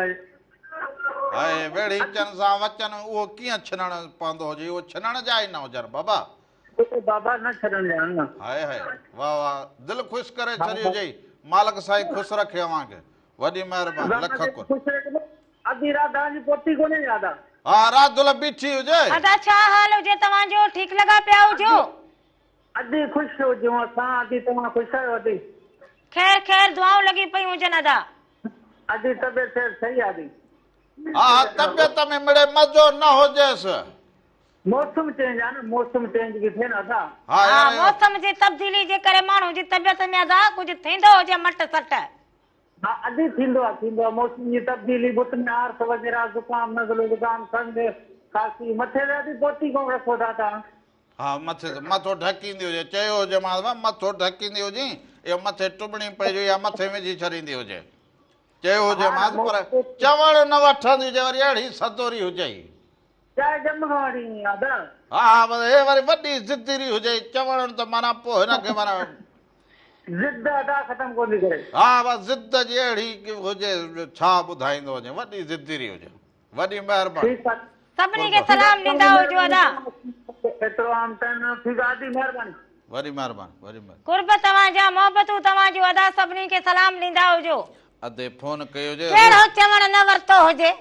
هائي ويڙهيچن سان وچن اهو ڪيئن ڇنڻ پوندو هجي اهو ڇنڻ جا ئي نه هجن بابا. بابا نه ڇڏڻ ڄاڻ نه. هائي هائي واه واه دل خوش ڪري ڇڏي هجئي مالڪ سائين خوش رکي اوهان کي وڏي مهرباني لک قرب. ادي راڌا جي پوتي ڪونهي ڇا ادا. ها راڌل بيٺي هجي. ادا ڇا حال هجي توهان جو ٺيڪ لڳا پيا هجو. ادي خوش هجون اسان ادي توهان خوش آهيو ادي. خير خير دعائون لڳيون پيون هجن ادا. ادي طبيعت صحت صحيح آ ادي. ها ها طبيعت ۾ مڙئي مزو نه هجيس. موسم چينج آ نه موسم چينج به ٿئي نه ادا. ها ها يار اهو. موسم جي تبديلي جي ڪري ماڻهو جي طبيعت ۾ ادا ڪجهه ٿيندو هجي مٽ سٽ. ها ادي ٿيندو آ ٿيندو آ موسم جي تبديلي بت ۾ آرس وغيره زڪام نزلو زڪام کنگهه کانسي مٿي تي ادي پوتي ڪونه رکو ٿا توهان. ها مٿي تي مٿو ڍڪيندي هجي چيو هجيمانس ڀا مٿو ڍڪيندي هجين اهو مٿي ٽٻڻي پئي جو اها مٿي وجهي ڇڏيندي هجي چيو هجيمانس پر چوڻ نه وٺندي هجي وري اهڙي سدوري هجئي. چاهي ڄم کان وٺي ائين آ ادا. ها ها بس هي وري وڏي ضديري هجئي چوڻ ته معنيٰ پوء هن کي معنيٰ. ضد ادا ختم ڪونه ٿي ڪري. ها بس ضد جي اهڙي هجي جو ڇا ٻڌائيندو وڃي وڏي ضديري هجي. وڏي مهرباني. ٺيڪ آ. سڀني کي سلام ڏيندا هجو ادا. ايترو عام ٽائيم نه ٺيڪ آ ادي مهرباني. وڏي مهرباني وڏي مهرباني. قرب توهان جا محبتون توهان جون ادا سڀني کي سلام ڏيندا هجو. ادي فون ڪئي هجي. ڪهڙو چوڻ نه ورتو هجي.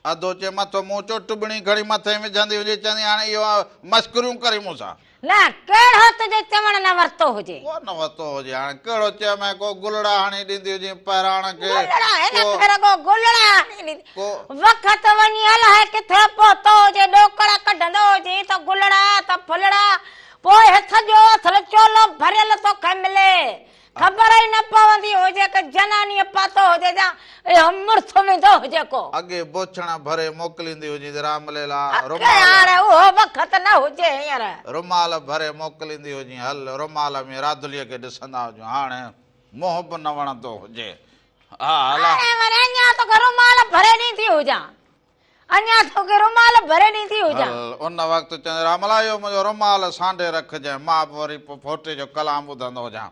ادو چي مٿو مون چيو ٽٻڻي کڻي مٿي وجهندي هجي چوندي هاڻي اهو مشڪريون ڪري مون سان. نه ڪهڙو تنهنجو چوڻ نه ورتو هجي. ڪو نه ورتو هجي هاڻي ڪهڙو چيم ۽ ڪو گلڙا هڻي ڏيندي هجين پهراڻ کي گلڙا هن ڪو کي رڳو گلڙا هڻي ڏيندي ڪو. وقت وڃي الائي ڪٿي پهتو هجي ڏوڪڙ ڪڍندو هجين ته گلڙا ته ڦلڙا پوء هي سڄو اصل چولو ڀريل توکي ملي خبر ئي نه پوندي هجي ته جنانيء پاتو هجي يا اهو مڙس ويندو هجي ڪو. اڳي بوڇڻ ڀري موڪليندي هجي ته رام ليلا اڳي رومال. هاڻي اهو وقت نه هجي هينئر. رومال ڀري موڪليندي هجي هل رومال ۾ راڌليء کي ڏسندا هجون هاڻي منهن به نه وڻندو هجي ها هلا. هاڻي وري اڃا توکي رومال ڀري ڏيندي هجان. اڃا توکي رومال ڀري ڏيندي هجان. هل ان وقت چوندي راملا اهو منهنجو رومال سانڍي رکجانء مان به وري پوء ڦوٽي جو ڪلام ٻڌندو هجان.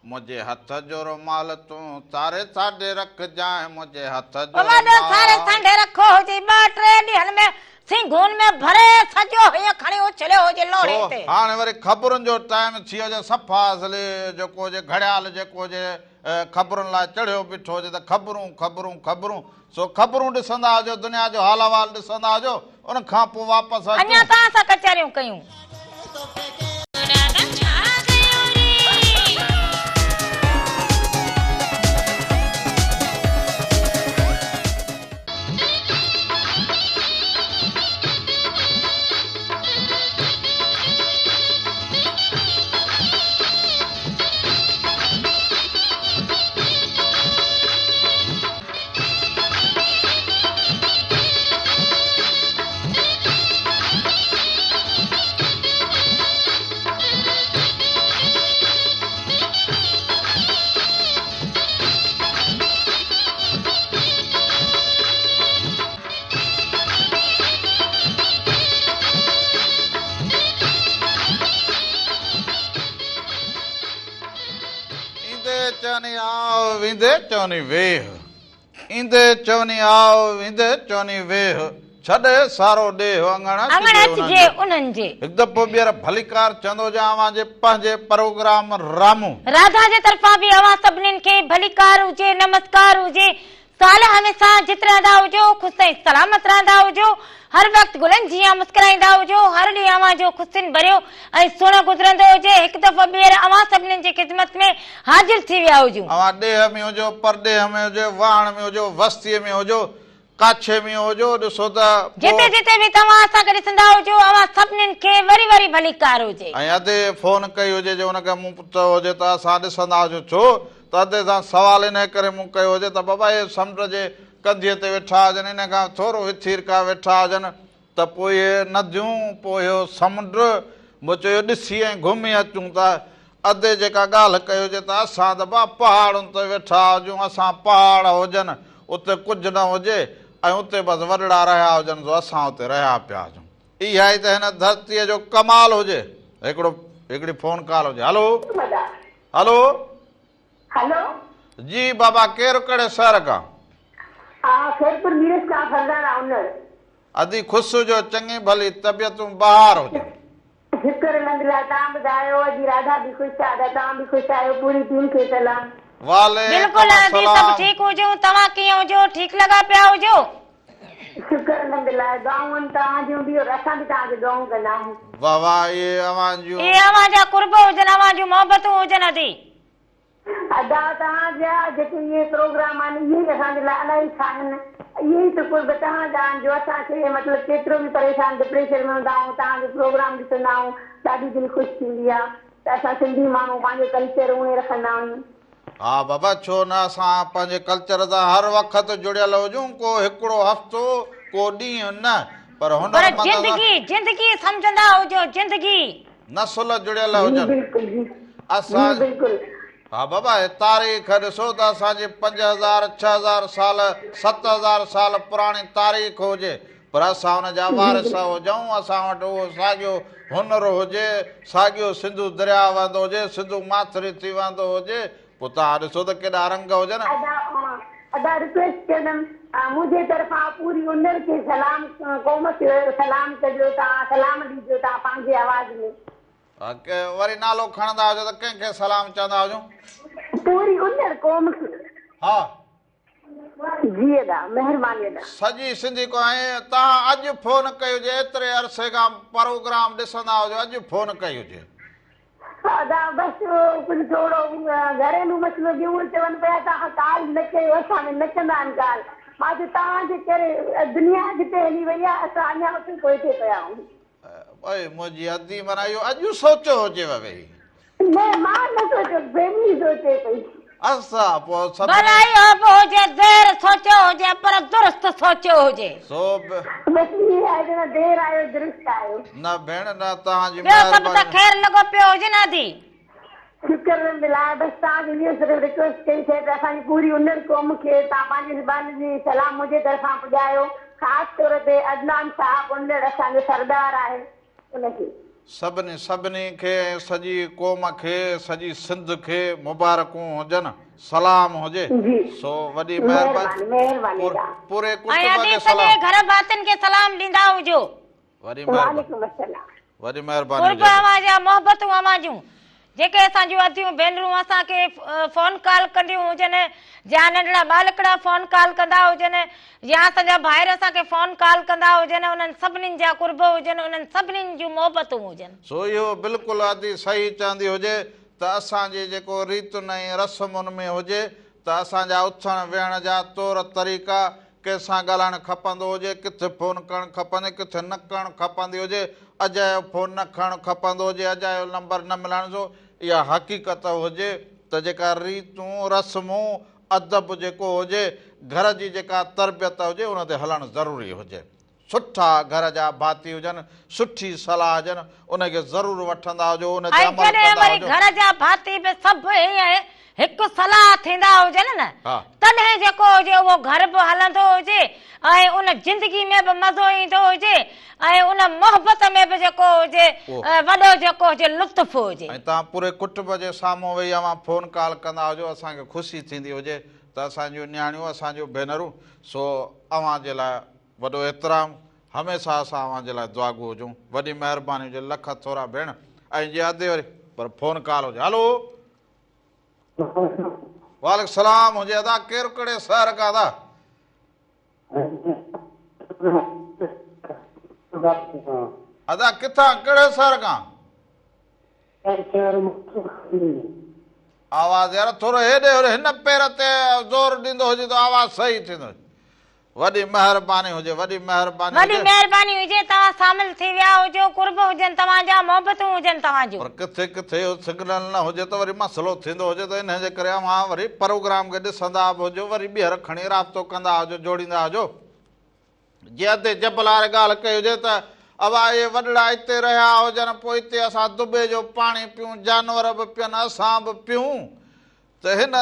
منهنجي هٿ جو رومال تون ساري سانڍي رکجانء منهنجي هٿ جو وڏو ساري رومال. سانڍي رکو هجي ٻه ٽي ڏينهن ۾ سنگهون ۾ ڀري سڄو هيئن کڻي اڇليو هجي لوڙهي سو تي. هاڻي وري خبرن جو ٽائيم ٿي ويو هجي صفا اصلي جيڪو هجي گهڙيال جيڪو هجي خبرن لاء چڙهيو بيٺو هجي ته خبرون خبرون خبرون سو خبرون ڏسندا هجو، دنيا جو حال احوال ڏسندا هجو، ان کان پوء واپس اڃا اچون. توهان سان ڪچهريون ڪيون. ايندي چوني آء ويندي چوني ويهه. ايندي چوني آء ويندي چوني ويهه. ڇڏي سارو ڏيهه اڱڻ اڱڻ اچجي اچجي انهن جي. هڪ دفعو ٻيهر ڀليڪار چوندو هجان اوهان جي پنهنجي پروگرام رامون. راڌا جي طرفان به اوهان سڀنين کي ڀليڪار هجي نمسڪار هجي سال هميشه جت رهندا هجو، خوش ۽ سلامت رهندا هجو، هر وقت گلن جيان مسڪرائيندا هجو، هر ڏينهن اوهان جو خوشين ڀريو ۽ سهڻو گذرندو هجي، هڪ دفعو ٻيهر اوهان سڀنين جي خدمت ۾ حاضر ٿي ويا هجون. اوهان ڏيهه ۾ هجو، پرڏيهه ۾ هجو، واهڻ ۾ هجو، وستيء ۾ هجو، ڪاڇي ۾ هجو، ڏسو ته پوء. جتي جتي به توهان اسان کي ڏسندا هجو، اوهان سڀنين کي وري وري ڀليڪار هجي. ۽ ادي فون ڪئي هجي جي ان کي مون چيو هجي ته اسان ڏسندا هجون ڇو ته ادي سان سوال انهيء ڪري مون ڪيو هجي ته بابا اهي سمنڊ جي ڪنڌيء تي ويٺا هجن، انهيء کان ٿورو وٿيرڪا ويٺا هجن ته پوء اهي نديون، پوء اهو سمنڊ، مون چيو اهو ڏسي ۽ گهمي اچون ته ادي جيڪا ڳالهه ڪئي هجي ته اسان ته با پهاڙن تي ويٺا هجون، اسان پهاڙ هجن، اتي ڪجهه نه هجي ۽ اتي بس وڏڙا رهيا هجن سو اسان اتي رهيا پيا هجون. اها ئي ته هن ڌرتيء جو ڪمال هجي. هڪڙو هڪڙي فون ڪال هجي. هلو. هلو. هلو. جي بابا ڪير ڪهڙي شهر کان. ها خيرپور ميرس کان فرزانه انڙ. ادي خوش هجو چڱي ڀلي طبيعتون بهار هجن. شڪر الحمدلله توهان ٻڌايو اڄ راڌا به خوش آ ادا توهان به خوش آهيو پوري ٽيم کي سلام. وعليڪم بلڪل ادي سڀ السلام. ٺيڪ هجون توهان ڪيئن هجو ٺيڪ لڳا پيا هجو. شڪر الحمدلله دعائون آهن توهان جون به اور اسان به توهان کي دعائون ڪندا آهيون. واه واه اهي اوهان جون. اهي اوهان جا قرب هجن اوهان جون محبتون هجن ادي. ادا توهان جا جيڪي اهي پروگرام آهن اهي ئي اسان جي لاء الائي ڇا آهن اهي ئي ته قرب توهان جا آهن جو اسان کي مطلب ڪيترو به پريشان ڊپريشن ۾ هوندا آهيون توهان جو پروگرام ڏسندا آهيون ڏاڍي دل خوش ٿيندي آهي ته اسان سنڌي ماڻهو پنهنجو ڪلچر اونهي رکندا آهيون. ها بابا ڇو نه اسان پنهنجي ڪلچر سان هر وقت جڙيل هجون ڪو هڪڙو هفتو ڪو ڏينهن نه پر پر هنرمند سان زندگي زندگي سمجهندا هجو زندگي. نسل جڙيل جي هجن. بلڪل جي جي اسان بلڪل. ها بابا هي تاريخ ڏسو ته اسان جي 5000 6000 سال 7000 سال پراڻي تاريخ هجي پر اسان ان جا جي وارث بلڪل. هجون اسان وٽ اهو ساڳيو هنر هجي ساڳيو سنڌو درياء وهندو هجي سنڌو ماٿري ٿي وهندو هجي پوء توهان ڏسو ته ڪيڏا رنگ هجن. ادا ادا رڪويسٽ ڪندم منهنجي طرفان پوري انڙ کي سلام قوم کي سلام ڪجو توهان سلام ڏجو توهان پنهنجي آواز ۾. وري نالو کڻندا هجو ته ڪنهن کي سلام چوندا هجون. پوري انڙ قوم کي. ها. جي ادا مهرباني ادا. سڄي سنڌي قوم ۽ توهان اڄ فون ڪئي هجي ايتري عرصي کان پروگرام ڏسندا هجو اڄ فون ڪئي هجي. ادا بس ڪجهه ٿورو گهريلو مسئلو ٿيو اهي چون پيا توهان ڪال نه ڪيو اسان ۾ نه ڪندا آهن ڪال مان چيو توهان جي ڪري دنيا اڳتي هلي وئي آهي اسان اڃا اتي پوئتي پيا آهيون. اي منهنجي ادي معنيٰ اهو اڄ سوچيو هجيو ويهي. نه مان نه سوچيو فيملي سوچي پئي. اسا پوء سڀني. ڀلا اهو به هجي دير سوچيو هجي پر درست سوچيو هجي. سو به. بس ائين آهي ته نه دير آيو درست آيو. نه ڀيڻ نه توهان جي ٻيو سڀ ته مهرباني. خير لڳو پيو هجي نه ادي. شڪر الحمدلله بس توهان کي اهو صرف رڪويسٽ ڪئي سي ته اسان جي پوري انڙ قوم کي توهان پنهنجي زبان جي سلام منهنجي طرفان پڄايو خاص طور تي عدنان صاحب انڙ اسان جو سردار آهي ان کي. سڀني سڀني کي ۽ سڄي قوم کي سڄي سنڌ کي مبارڪون هجن سلام هجي جي سو وڏي مهرباني مهرباني ادا. پوري ۽ ڪٽنب ادي کي سڄي سلام. گهر ڀاتين کي سلام ڏيندا هجو. وڏي مهرباني وعليڪم السلام. وڏي مهرباني قرب هجي ادي. اوهان جا محبتون اوهان جون. جيڪي اسان جون اديون ڀينرون اسان کي فون ڪال ڪنديون هجن يا ننڍڙا ٻالڪڙا فون ڪال ڪندا هجن يا اسان جا ڀائر اسان کي فون ڪال ڪندا هجن انهن سڀنين جا قرب هجن انهن سڀنين جون محبتون هجن. سو اهو بلڪل ادي صحيح چوندي هجي ته اسان جي جيڪو ريتن ۽ رسمن ۾ هجي ته اسان جا اٿڻ ويهڻ جا طور طريقا، ڪنهن سان ڳالهائڻ کپندو هجي، ڪٿي فون ڪرڻ کپندي، ڪٿي نه ڪرڻ کپندي هجي، اجايو فون نه کڻڻ کپندو هجي، اجايو نمبر نه ملائڻ سو اها حقيقت هجي ته جيڪا ريتون، رسمون، ادب جيڪو هجي، گهر جي جيڪا تربيت هجي ان تي هلڻ ضروري هجي. سٺا گهر جا ڀاتي هجن، سٺي صلاح هجن، ان کي ضرور وٺندا هجو، ان تي ۽ عمل جڏهن ڪندا وري هجو. گهر جا ڀاتي به سڀ ائين هڪ صلاح ٿيندا هجن نه، تڏهن جيڪو هجي اهو گهر به هلندو هجي ۽ ان زندگي ۾ به مزو ايندو هجي ۽ ان محبت ۾ به جيڪو هجي وڏو جيڪو هجي لطف هجي. ۽ توهان پوري ڪٽنب جي سامهون ويهي اوهان فون ڪال ڪندا هجو، اسان کي خوشي ٿيندي هجي ته اسان جون نياڻيون، اسان جون ڀينرون، سو اوهان جي لاء وڏو احترام هميشه اسان اوهان جي لاء دعاگو هجون وڏي مهرباني هجي لک ٿورا ڀيڻ ۽ جي ادي وري پر فون ڪال هجي هلو وعليڪم سلام هجي ادا ڪير ڪهڙي شهر کان ادا. ادا ڪٿان ڪهڙي شهر کان. آواز يار ٿورو هيڏي هوڏي هن پير تي زور ڏيندو هجي ته آواز صحيح ٿيندو. وڏي مهرباني هجي وڏي مهرباني وڏي هجي. مهرباني هجي توهان شامل ٿي ويا هجو قرب هجن توهان جا محبتون هجن توهان جون. پر ڪٿي ڪٿي اهو سگنل نه هجي ته وري مسئلو ٿيندو هجي ته انهي جي ڪري اوهان وري پروگرام کي ڏسندا به هجو وري ٻيهر کڻي رابطو ڪندا هجو جوڙيندا هجو. جي ادي جبل واري ڳالهه ڪئي هجي ته ابا اهي وڏڙا اتي رهيا هجن پوء اتي اسان دٻي جو پاڻي پيون جانور به پين اسان به پيون ته هن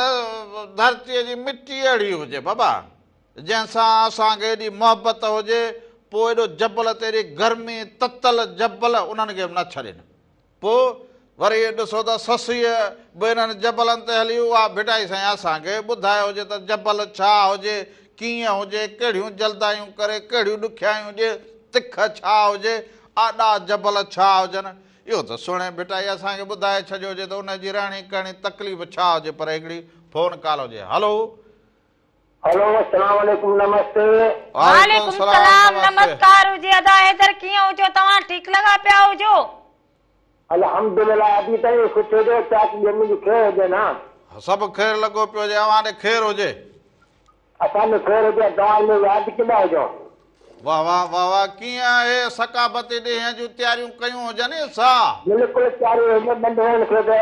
ڌرتيء جي مٽي اهڙي هجي بابا جنهن سان اسان کي ايڏي محبت هجي پوء ايڏو جبل تي ايڏي گرمي تتل جبل انهن کي به نه ڇڏين پوء وري ڏسو ته سسئيء به انهن جبلن تي هلي اها ڀٽائي سائين اسان کي ٻڌايو هجي ته جبل ڇا هجي ڪيئن هجي ڪهڙيون جلدايون ڪري ڪهڙيون ڏکيائيون ڏي تک ڇا هجي آڏا جبل ڇا هجن. اهو ته سهڻي ڀٽائي اسان کي ٻڌائي ڇڏيو هجي ته ان جي رهڻي ڪهڻي تڪليف ڇا هجي پر هڪڙي فون ڪال هجي هلو. هلو السلام عليڪم نمستي. وعليڪم السلام نمسڪار هجي ادا حيدر ڪيئن هجو توهان ٺيڪ لڳا پيا هجو. الحمدلله ادي تائين خوش هجو چاچي ڄمي جي خير هجي نه. سڀ خير لڳو پيو هجي اوهان ڏي خير هجي. اسان ڏي خير هجي توهان ۾ ياد ڪندا هجو. واه واه واه واه ڪيئن اهي ثقافتي ڏينهن جون تياريون ڪيون هجن سا. بلڪل تياريون هجن ننڍڙن کي ته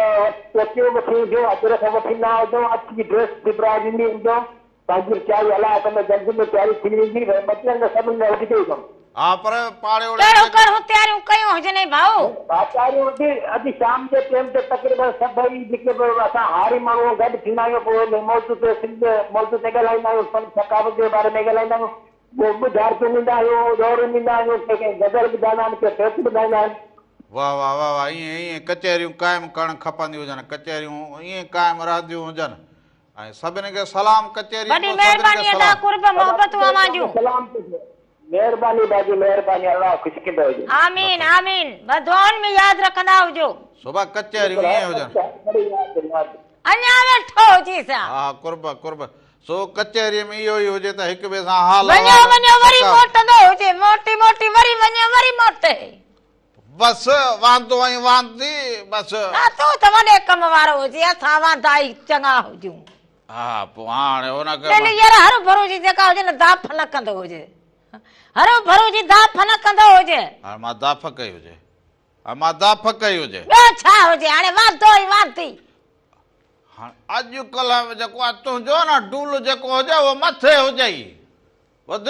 ٽوپيون به ٿي هجون اجرڪ به ٿيندا هجون اڇي ڊريس سبرائي ڏني هجون پنهنجي تياري الله ڪندو جلدي ۾ تياري ٿي ويندي ڀئي مٽيرن ته سڀني ۾ وڌجي هجون. ها پر پاڙي اوڙي ڪهڙو ڪهڙو تياريون ڪيون هجنئي ڀائو. ها تياريون اڄ اڄ شام جي ٽيم تي تقريبن سڀئي جيڪي به اسان هاري ماڻهو گڏ ٿيندا آهيون پوء ان موضوع تي سنڌ موضوع تي ڳالهائيندا آهيون فن ثقافت جي باري ۾ ڳالهائيندا آهيون پوء ٻڌارتون ڏيندا آهيون ڏوريون ڏيندا آهيون ڪي ڪي غزل ٻڌائيندا آهن ڪي بيت ٻڌائيندا آهن. واه واه واه واه ائين ائين ڪچهريون قائم ڪرڻ کپنديون هجن ڪچهريون ائين قائم رهنديون هجن ۽ سڀني کي سلام ڪچهري وڏي پوء سڀني کي مهرباني ادا سلام. قرب محبتون اوهان جون. سلام مهرباني باجي مهرباني الله خوش ڪندو هجي. آمين آمين بس دعائن ۾ ياد رکندا هجو. صبح ڪچهريون ائين هجن. اڃا ويٺو هجيس ها. ها قرب قرب سو ڪچهريء ۾ اهو ئي هجي ته هڪ ٻئي سان حال وڃيو احوال وڃيو وري ثقافت. موٽندو هجي موٽي موٽي وري وڃيو وري موٽي. بس واندو ۽ واندي بس. ها تون ته وڏي ڪم وارو هجين اسان واندا ئي چڱا هجون. ها پوء هاڻي ان کي. ٻيلي يار هروڀرو جي جيڪا هجي نه داڦ نه ڪندو هجي هروڀرو جي داڦ نه ڪندو هجي. هاڻي مان داڦ ڪئي هجي هاڻي مان داڦ ڪئي هجي. ٻيو ڇا هجي هاڻي واندو ۽ واندي. هاڻي اڄڪلهه جيڪو آهي تنهنجو نه ڊول جيڪو هجي اهو مٿي هجئي. ٻڌ،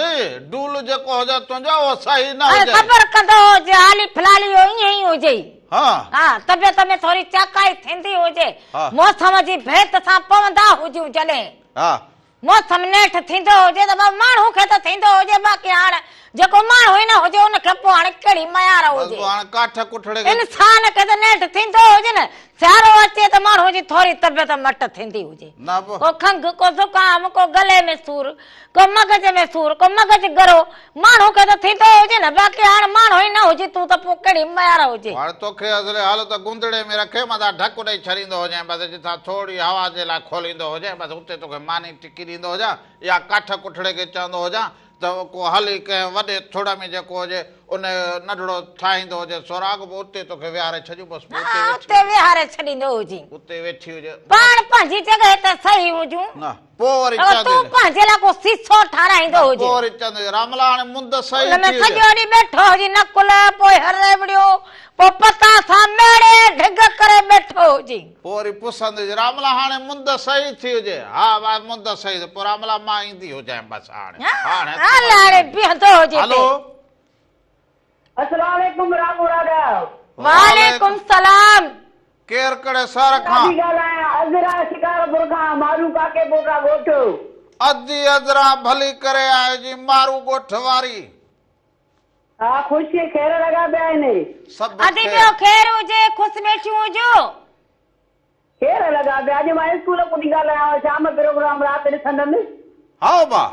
ڊول جيڪو هجي تنهنجو اهو صحيح نه ۽ هجئي. صبر ڪندو هجي، حالي فلالي اهو ائين ئي هجئي. ها. ها، طبيعت ۾ ٿوري چاڪائي ٿيندي هجي. ها. موسم جي ڀيت سان پوندا هجون جڏهن. ها. موسم نيٺ ٿيندو هجي ته بس ماڻهو کي ته ٿيندو هجي باقي هاڻ جيڪو ماڻهو ئي نه هجي ان کي پوء هاڻي ڪهڙي ميار بس هجي. پوء هاڻ ڪاٺ ڪٺڙي کي. انسان کي ته نيٺ ٿيندو هجي نه. سيارو اچي ته ماڻهوء جي ٿوري طبيعت مٽ ٿيندي هجي. نه به. ڪو کنگهه، ڪو زڪام، ڪو گلي ۾ سور، ڪو مغز ۾ سور، ڪو مغز ڳرو، ماڻهو کي ته ٿيندو هجي نه، باقي هاڻ ماڻهو ئي نه هجي تون ته پوء ڪهڙي ميار هجي. هاڻ توکي اصلي حالت گوندڙي ۾ رکي مٿان ڍڪ ڏئي ڇڏيندو هجين، بس جتان ٿوري هوا جي لاء کوليندو هجين، بس اتي توکي ماني ٽڪي ڏيندو هجان يا ڪاٺ ڪٺڙي کي چوندو هجان ته ڪو هلي ڪنهن وڏي ٿڙ ۾ جيڪو هجي ان ننڍڙو ٺاهيندو هجي سوراخ پوء اتي توکي ويهاري ڇڏيون بس پوء اتي ها ويٺي اتي ويهاري ڇڏيندو هجين. اتي ويٺي هجي. پاڻ پنهنجي جڳهه تي صحيح هجون. نه پوء وري اگر چوندي تون پنهنجي لاء ڪو سيسو ٺاراهيندو نه هجين. پوء وري چوندي هجي راملا هاڻي مند صحيح ان ۾ ٿي هجي. سڄو ڏينهن ويٺو هجين نقل پوء هريوڙيو پوء پتاسا ميڙي ڍڳ ڪري ويٺو هجين. پوء وري پڇندي هجي راملا هاڻي مند صحيح ٿي هجي. ها ڀائي مند صحيح ٿي. پوء راملا مان ايندي هجانء بس هاڻي. هاڻي ها هل هاڻي بيهندو هجي هلو. تي. السلام عليڪم رامو راجا. وعليڪم سلام. ڪير ڪهڙي شهر کان؟ ادي ڳالهايان عذرا شڪارپور کان مارو ڪاڪي پوٽا ڳوٺ. ادي عذرا ڀلي ڪري آئي جي مارو ڳوٺ واري. ها خوش خير لڳا پيا آهن. سڀ ادي خير. ٻيو خير هجي خوش ويٺيون هجو. خير لڳا پيا اڄ مان اسڪول ڪو ٿي ڳالهايان شام پروگرام رات ڏسندم. هائو با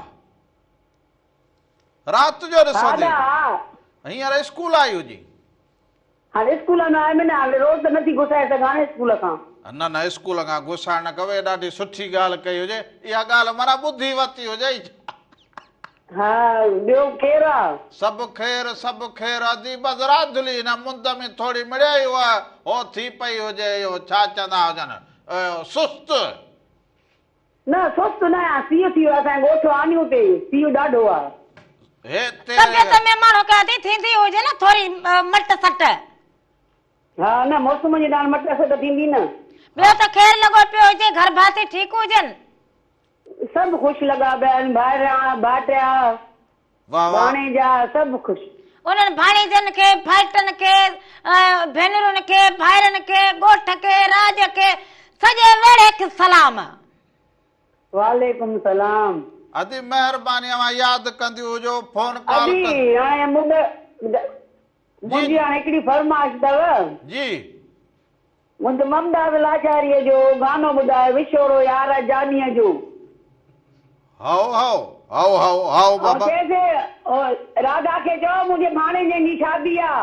رات جو ها ڏسندين. دا ها. هينئر اسڪول آئي هجين. هاڻي اسڪول ۾ آيم نه هاڻي روز ته نٿي گسائي سگهان نه اسڪول کان. نه نه اسڪول کان گسائڻ نه کپي ڏاڍي سٺي ڳالهه ڪئي هجي اها ڳالهه معنيٰ ٻڌي ورتي هجئي. ها ٻيو خير آ. سڀ خير سڀ خير ادي بس راڌلي هن مند ۾ ٿوري مڙيئي اها هو ٿي پئي هجي اهو ڇا چوندا هجن اهو سست. نه سست نه آهيان سيء ٿي ويو آ اسان جي ڳوٺ آنيون تي سيء ڏاڍو آ. هتي. طبيعت ۾ ماڻهو کي ادي ٿيندي هجي نه ٿوري مٽ سٽ. ها نه موسم جي ڏاڻ مٽ سٽ ٿيندي نه. ٻيو ته خير لڳو پيو هجي گهر ڀاتي ٺيڪ هجن. سڀ خوش لڳا پيا آهن ڀائرا ڀائٽيا واه واه. ڀاڻيجا سڀ خوش. انهن ڀاڻيجن کي ڀائٽن کي ڀينرن کي ڀائرن کي ڳوٺ کي راڄ کي سڄي ويڙهي کي سلام. وعليڪم سلام. ادي مهرباني اوهان ياد ڪنديون هجو فون ڪال ادي هاڻي مون منهنجي هاڻي هڪڙي فرمائش اٿو. جي. منهنجو ممتاز لاشاريء جو گانو ٻڌاء وڇوڙو يار جانيء جو. هائو هائو هائو هائو هائو ۽ بابا. چيس راڌا کي چئو منهنجي ڀاڻيجي جي شادي آ.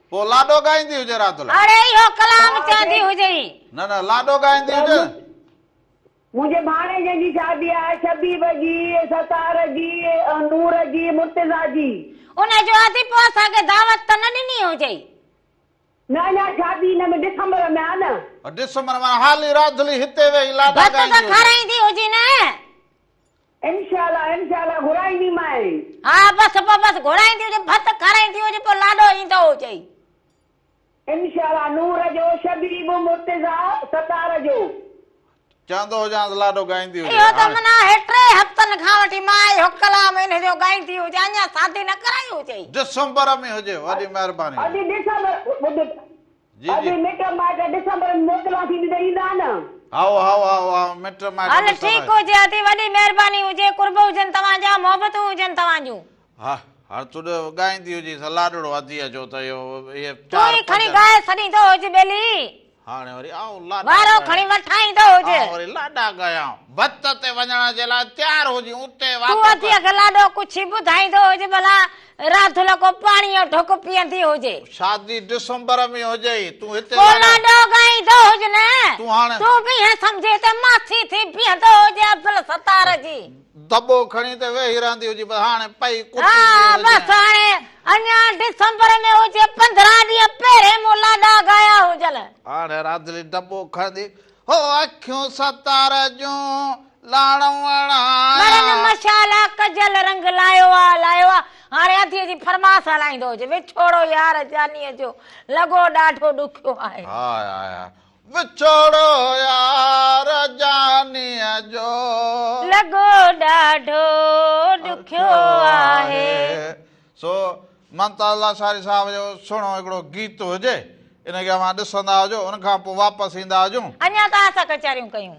پوء لاڏو ڳائيندي هجي رات لاء. اڙي اهو ڪلام چوندي هجئي. نه نه لاڏو ڳائيندي هجي. منهنجي ڀاڻيجي جي شادي آهي شبيب جي، ستار جي، نور جي، مرتضيٰ جي. ان جو ادي پوء اسان کي دعوت ته نه ڏني هجئي. نه اڃا شادي هن ۾ ڊسمبر ۾ آ نه. ڊسمبر معنيٰ حالي راڌلي هتي ويهي لاڏا ڀت ته ڳائيندي هجي. کارائيندي هجي نه. انشاء الله انشاء الله گهرائينديمانء. ها بس پوء بس گهرائيندي هجي ڀت کارائيندي هجي پوء لاڏو ايندو هجئي. انشاء الله نور جو شبيب مرتضيٰ ستار جو. چوندو هجانس لاڏو ڳائيندي هجي. اهو ته معنيٰ هي ٽي هفتن کان وٺي مان اهو ڪلام ان جو ڳائيندي هجان اڃا شادي نه ڪرائي هجئي. ڊسمبر ۾ هجي وڏي مهرباني هجي. ادي ڊسمبر ٻڌ جي ادي جي. مٽ مائٽ ڊسمبر ۾ موڪلان ٿيندي ته ايندا نه. هائو هائو هائو هائو مٽ مائٽ هل ڏسڻ ٺيڪ آيا. هجي ادي وڏي مهرباني هجي قرب هجن توهان جا محبتون هجن توهان جون. ها هاڻ تون ڳائيندي هجيس لاڏڙو اديء جو ته اهو اهي تون چار ئي کڻي پنج. ڳائي ڇڏيندو هج ٻيلي. هاڻي وري آئون لاڏا وارو ڳايان. کڻي وٺائيندو هج. آئون وري لاڏا ڳايان. ڀت تي وڃڻ جي لاء تيار هجين اتي تون واڪو اديء ڪر. کي لاڏو ڪڇي ٻڌائيندو هج ڀلا راڌل ڪو پاڻيء جو ڍڪ پيئندي هجي. شادي ڊسمبر ۾ هجئي تون هتي ڪو لاڏا. لاڏو ڳائيندو هج نه. تون هاڻي. تون به ائين سمجهين ته ماسي ٿي بيهندو هجي عبدالستار جي. دٻو کڻي ته ويهي رهندي هجي بس هاڻي پئي ڪتيندي ها هجي. بس هاڻي اڃا ڊسمبر ۾ هجي 15 ڏينهن پهرين مون لاڏا ڳايا هجن. هاڻي راڌلي دٻو کڻندي هو اکيون ستار جون لاڙئون مرن اڙايان. مشالا ڪجل رنگ لايو آ لايو آ هاڻي اديء جي فرماس هلائيندو هجي وڇوڙو يار جانيء جو لڳو ڏاڍو ڏکيو آهي. هاء هاء هاء وڇوڙو يار جانيء جو. لڳو ڏاڍو ڏکيو آهي. سو ممتاز لاشاري صاحب جو سهڻو هڪڙو گيت هجي ان کي اوهان ڏسندا هجو ان کان پوء واپس ايندا هجون. اڃا ته اسان ڪچهريون ڪيون.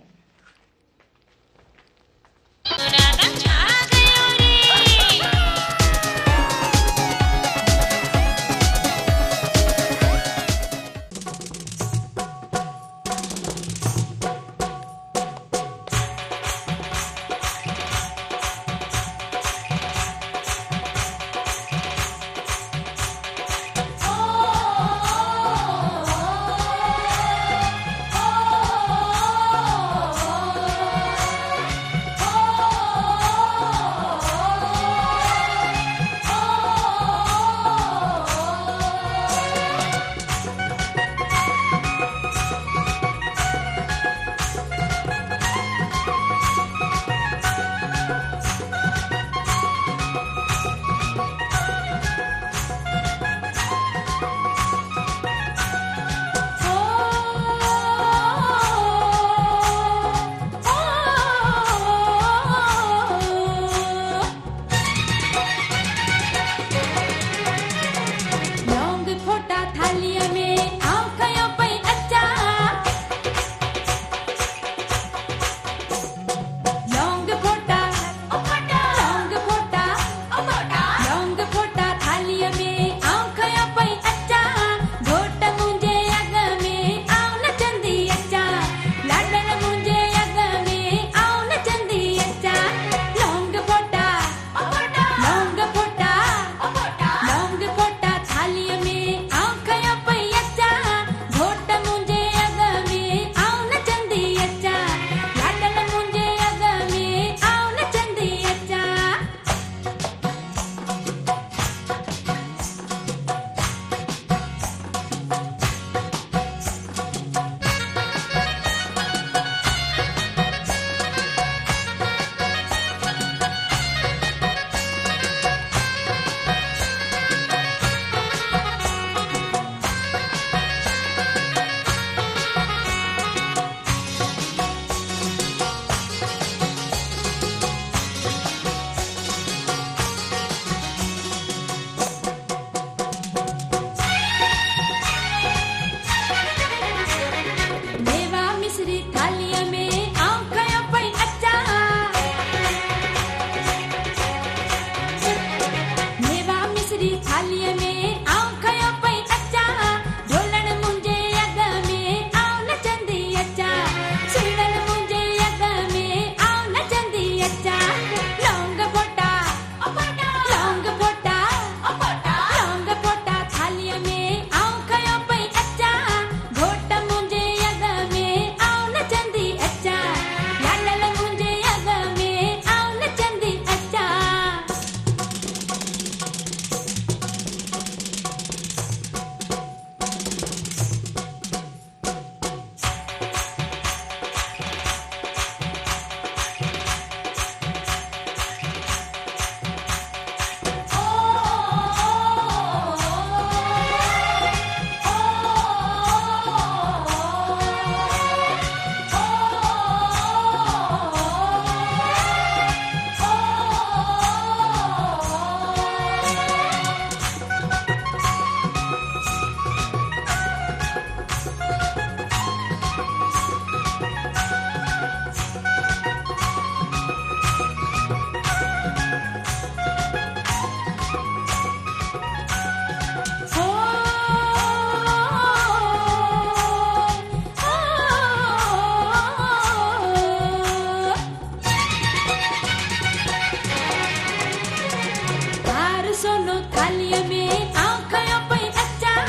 سونو ٿالهيء ۾ آئون کنيو پئي اچان.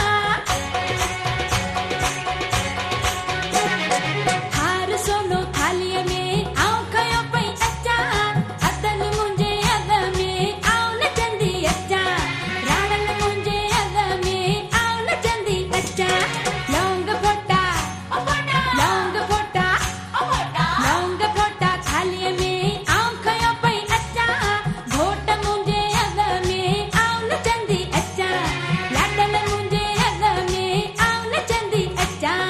هار سونو ٿالهيء ۾ آئون کنيو پئي اچان. ادل منهنجي اڳ ۾ آئون نچندي اچان. راڻل منهنجي اڳ ۾ آئون نچندي اچان. لونگ ڦوٽا، لونگ ڦوٽا، لونگ ڦوٽا ٿالهيء ۾ آئون کنيو پئي اچان. گهوٽ منهنجي اڳ ۾ آئون نچندي اچان. لاڏل منهنجي اڳ ۾ آئون نچندي اچان.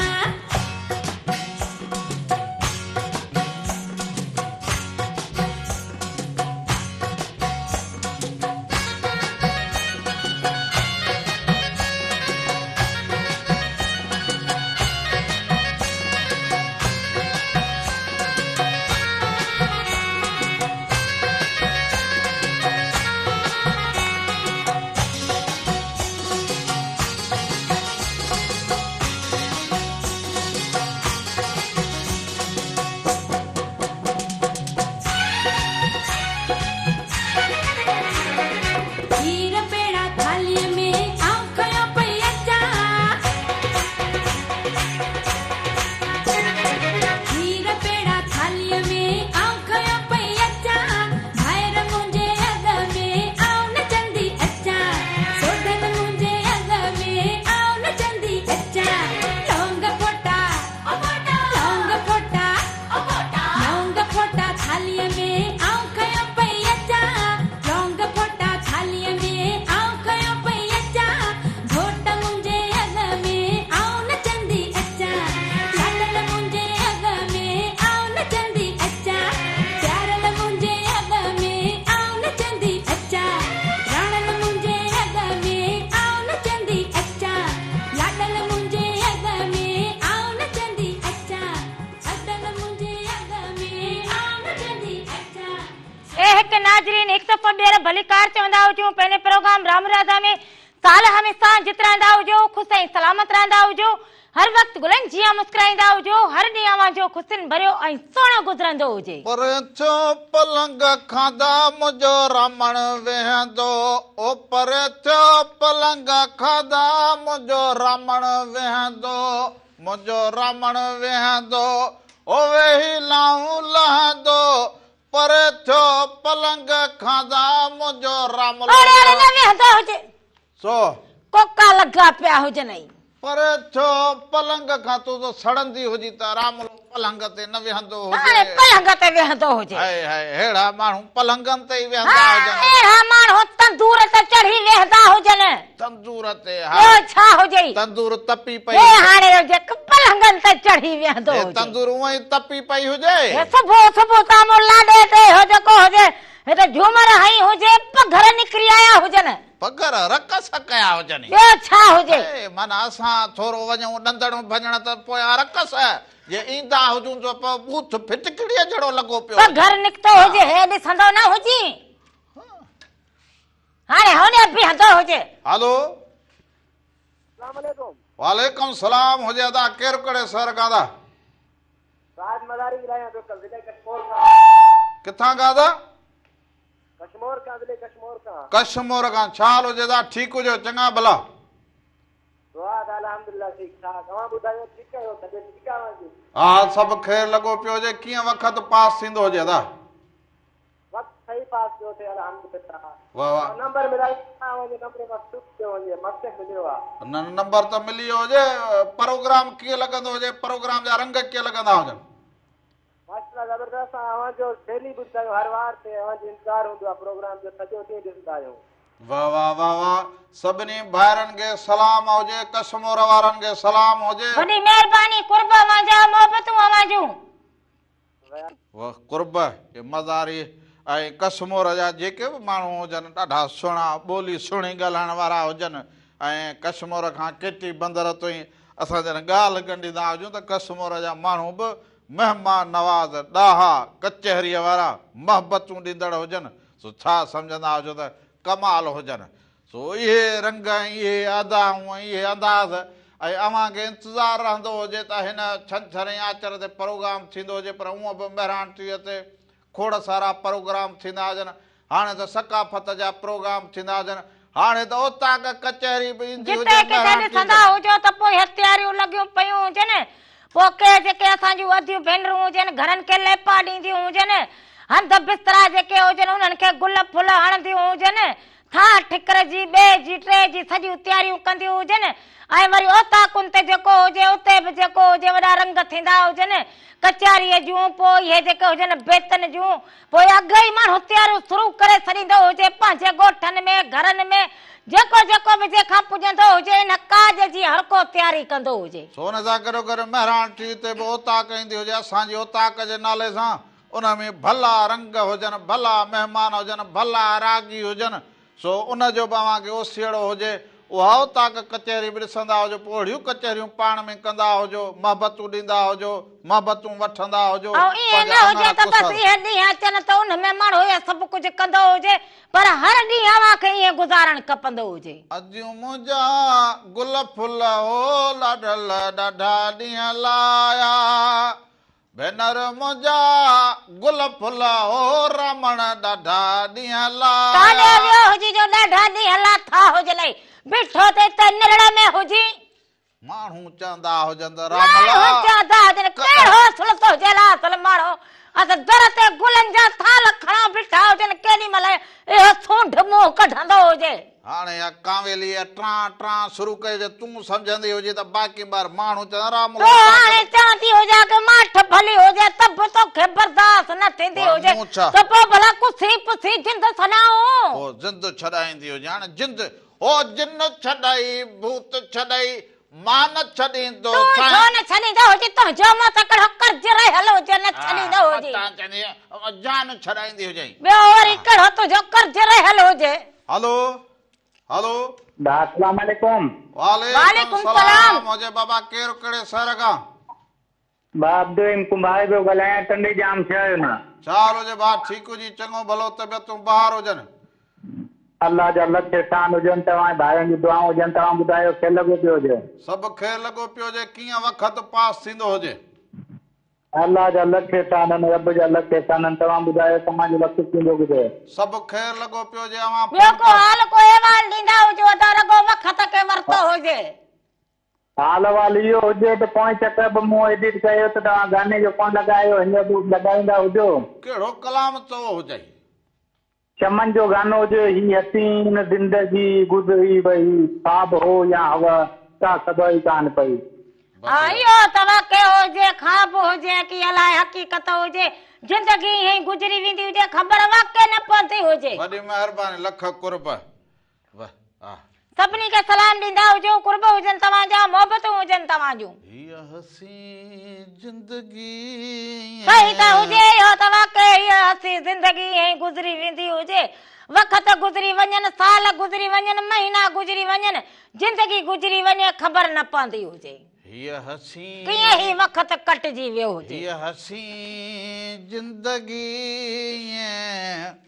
کير پيڙا ٿالهيء ۾ آئون کنيو پئي اچان. کير پيڙا ٿالهيء ۾ آئون کنيو پئي اچان. ڀائر منهنجي اڳ ۾ آئون نچندي اچان. سوڍل منهنجي اڳ ۾ آئون نچندي اچان. لونگ ڦوٽا، لونگ ڦوٽا، لونگ ڦوٽا ٿالهيء ۾ آئون کنيو پئي اچان. لونگ ڦوٽا ٿالهيء ۾ آئون کنيو پئي اچان. گهوٽ منهنجي اڳ ۾ آئون نچندي اچان. لاڏل منهنجي اڳ ۾ آئون نچندي اچان. پيارل منهنجي اڳ ۾ آئون نچندي اچان. راڻل منهنجي اڳ ۾ آئون نچندي اچان. لاڏل منهنجي اڳ ۾ آئون نچندي اچان. ادل منهنجي اڳ ۾ آئون نچندي اچان. اي هڪ ناظرين هڪ دفعو ٻيهر ڀليڪار چوندا هجون پنهنجي پروگرام رام راڌا ۾ سال هميشه جت رهندا هجو خوش ۽ سلامت رهندا هجو هر وقت گلن جيان مسڪرائيندا هجو هر ڏينهن اوهان جو خوشين ڀريو ۽ سهڻو گذرندو هجي. پر ٿيو پلنگ کاندا منهنجو رامڻ ويهندو او پر ٿيو پلنگ کاندا منهنجو رامڻ ويهندو منهنجو رامڻ ويهندو او ويهي لائون لهندو پر ٿيو پلنگ کاندا منهنجو راملو اڙي اڙي نه ويهندو هجي. سو. ڪوڪا لڳا پيا هجنئي. پر ٿيو پلنگ کان تون ته سڙندي هجين ته راملو پلنگ تي نه ويهندو هجي. هاڻي پلنگ تي ويهندو هجي. هائي هائي ههڙا ماڻهو پلنگن تي ئي ويهندا هجن. ها اهڙا ماڻهو تندور تي چڙهي ويهندا هجن. تندور تي ها. ٻيو ڇا هجئي. تندور تپي پئي هي هاڻي جيڪ پلنگن تي چڙهي ويهندو هي هجي. تندور اونئن ئي تپي پئي هجي. هي صبح صبح سامهون لاڏي تي هو جيڪو هجي هي ته جهومر هنئي هجي پگهر نڪري آيا هجن. پگهر رقص ڪيا هجن. ٻيو ڇا هجي. هي معنيٰ اسان ٿورو وڃون ڏندڻ ڀڃڻ ته پويان رقص جي ايندا هجون ته پوء ٻوٿ ڦٽڪڙيء جهڙو لڳو پيو هجي. پگهر نڪتو هجي هي ڏسندو نه هجين. هاڻي هوڏي بيهندو هجي. هلو. سلام عليڪم. وعليڪم سلام هجي ادا ڪير ڪهڙي شهر کان ادا. راج مزاري ڳالهايان پيو ضلعي ڪشمور کان. ڪٿان کان ادا. ڪشمور کان ضلعي ڪشمور کان. ڪشمور کان ڇا حال هجي ادا ٺيڪ هجو چڱا ڀلا. دعا ادا الحمدلله ٺيڪ ٺاڪ اوهان ٻڌايو ٺيڪ آهيو طبيعت ٺيڪ آهي اوهان جي. ها سڀ خير لڳو پيو هجي ڪيئن وقت پاس ٿيندو هجي ادا. وقت صحيح پاس پيو ٿئي الحمدلله. واه واه. نمبر ملائي اوهان جو نمبر مخصوص پيو وڃي مست مليو آ. نه نه نمبر ته ملي ويو هجي پروگرام ڪيئن لڳندو هجي پروگرام جا رنگ ڪيئن لڳندا هجن. ماشاءالله زبردست اسان اوهان جو ڊيلي ٻڌندا آهيون هر وار تي اوهان جو انتظار هوندو آ پروگرام جو سڄو ڏينهن ڏسندا آهيون. واه واه واه واه سڀني ڀائرن کي سلام هجي ڪشمور وارن کي سلام هجي. وڏي مهرباني قرب اوهان جا محبتون اوهان جون. واه قرب هي مزاري ۽ ڪشمور جا جيڪي به ماڻهو هجن ڏاڍا سهڻا ٻولي سهڻي ڳالهائڻ وارا هجن ۽ ڪشمور کان ڪيٽي بندر تائين اسان جڏهن ڳالهه ڳنڍيندا هجون ته ڪشمور جا ماڻهو به مهمان نواز ڏاها ڪچهريء وارا محبتون ڏيندڙ هجن سو ڇا سمجهندا هجو ته ڪمال هجن سو اهي رنگ ۽ اهي ادائون ۽ اهي انداز ۽ اوهان کي انتظار رهندو هجي ته هن ڇنڇر ۽ آچر تي پروگرام ٿيندو هجي پر هونء به مهراڻ ٽي وي تي کوڙ سارا پروگرام ٿيندا هجن. هاڻي ته ثقافت جا پروگرام ٿيندا هجن. هاڻي ته اوطاق ڪچهري به ايندي جتي هجي ڪٿي مهراڻ ڏسندا ٽي هجو ته پوء هٿياريون لڳيون پيون هجن. پوء ڪي جيڪي اسان جون اديون ڀينرون هجن گهرن کي ليپا ڏينديون هجن. هنڌ بسترا جيڪي هجن انهن کي گل ڦل هڻنديون هجن. ٿانء ٺڪر جي، ٻئي جي، ٽئي جي سڄيون تياريون ڪنديون هجن ۽ وري اوطاقن تي جيڪو هجي اتي به جيڪو هجي وڏا رنگ ٿيندا هجن. ڪچهريء جون، پوء اهي جيڪي هجن بيتن جون، پوء اڳ ئي ماڻهو تياريون شروع ڪري ڇڏيندو هجي پنهنجي ڳوٺن ۾، گهرن ۾، جيڪو جيڪو به جنهن کان پڄندو هجي ان ڪاڄ جي هرڪو تياري ڪندو هجي. سو ان سان گڏوگڏ مهراڻ ٽي وي تي به اوطاق ايندي هجي اسان جي اوطاق جي نالي سان ان ۾ ڀلا رنگ هجن، ڀلا مهمان هجن، ڀلا راڳي هجن، سو ان جو به اوهان کي اوسيئڙو هجي. اها اوطاق ڪچهري به ڏسندا هجو، پوء اهڙيون ڪچهريون پاڻ ۾ ڪندا هجو، محبتون ڏيندا هجو، محبتون وٺندا هجو، ۽ ائين پنهنجا نه هجي اڱڻ ته بس ڪسر. اهي ڏينهن اچن ته ان ۾ ماڻهو اهي سڀ ڪجهه ڪندو هجي، پر هر ڏينهن اوهان کي ائين گذارڻ کپندو هجي. اديون منهنجا گل ڦل هو لاڏل ڏاڍا ڏينهن لايا. ڀينر منهنجا گل ڦل هو رامڻ ڏاڍا ڏينهن لايا. ڪاڏي ويو هجين جو ڏاڍا ڏينهن لاٿا هجنئي، بيٺو ته اتي نرڙ ۾ هجين. ماڻهو چوندا هجن ته راملا. ماڻهو چوندا هجن ڪهڙو اصل تنهنجي لاء اصل ماڻهو اصل در تي گلن جا ٿال کڻيو بيٺا هجن ڪيڏي مهل اهو سونڍ منهن ڪڍندو هجي. هاڻي اها ڪانويلي اها ٽران ٽران شروع ڪئي هجي، تون سمجهندي هجين ته باقي ٻار ماڻهو چوندا راملو تون اتان هاڻي ڪڍ. چوندي هجان ڪه ماٺ ڀلي هجي ته به توکي برداشت نه ٿيندي پر هجي مون ڇا. ته پوء ڀلا ڪسي پسي جند ڇڏائون. پوء جند ڇڏائيندي هجي. هاڻي جند هو جن ڇڏائي ڀوت ڇڏائي مان نه ڇڏيندو تون سانء. ڇو نه ڇڏيندو هجين تنهنجو مون تي ڪهڙو قرض رهيل هجي نه ڇڏيندو هجين. متان چوندي جان ڇڏائيندي هجين. ٻيو وري ڪهڙو تنهنجو قرض رهيل هجي. هلو هلو. ڀاء اسلام عليڪم. وعليڪم سلام هجي بابا ڪير ڪهڙي شهر کان. ڀاء عبدالرحيم ڪنڀار پيو ڳالهايان ٽنڊي ڄام شهر مان. ڇا حال هجي ڀاء ٺيڪ هجي چڱو ڀلو طبيعتون بهار هجن. الله جا لک احسان هجن توهان ۽ ڀائرن جون دعائون هجن توهان ٻڌايو خير لڳو پيو هجي. سڀ خير لڳو پيو هجي ڪيئن وقت پاس ٿيندو هجي. الله جا لک احسان آهن رب جا لک احسان آهن توهان ٻڌايو توهان جو وقت ڪيئن ٿو گذري. سڀ خير لڳو پيو هجي اوهان ٻيو فون ڪو ڪيو. حال ڪو احوال ڏيندا هجو ادا رڳو وقت کي ورتو هجي. حال احوال اهو هجي ته پوئين چڪر به مون ايڊٽ ڪيو ته توهان گاني جو ڪونه لڳايو هينئر به لڳائيندا هجو. ڪهڙو ڪلام چئو هجئي. چمن جو گانو هجي هي حسين زندگي گذري وئي خواب هو يا هوا ڪا خبر ئي ڪانه پئي. ها اهو ته واقعو هجي خواب هجي ڪي الائي حقيقت هجي زندگي ائين ئي گذري ويندي هجي خبر واقعي نه پوندي هجي. وڏي مهرباني لک قرب. وه آه. سڀني کي سلام ڏيندا هجو قرب هجن توهان جا محبتون هجن توهان جون. هيء حسين زندگي صحيح ته هجي اهو ته واقعي هيء حسين زندگي ائين ئي گذري ويندي هجي وقت گذري وڃن سال گذري وڃن مهينا گذري وڃن زندگي گذري وڃي خبر نه پوندي هجي. هيء حسين. ڪيئن هي وقت ڪٽجي ويو هجي. هيء حسين زندگي ائين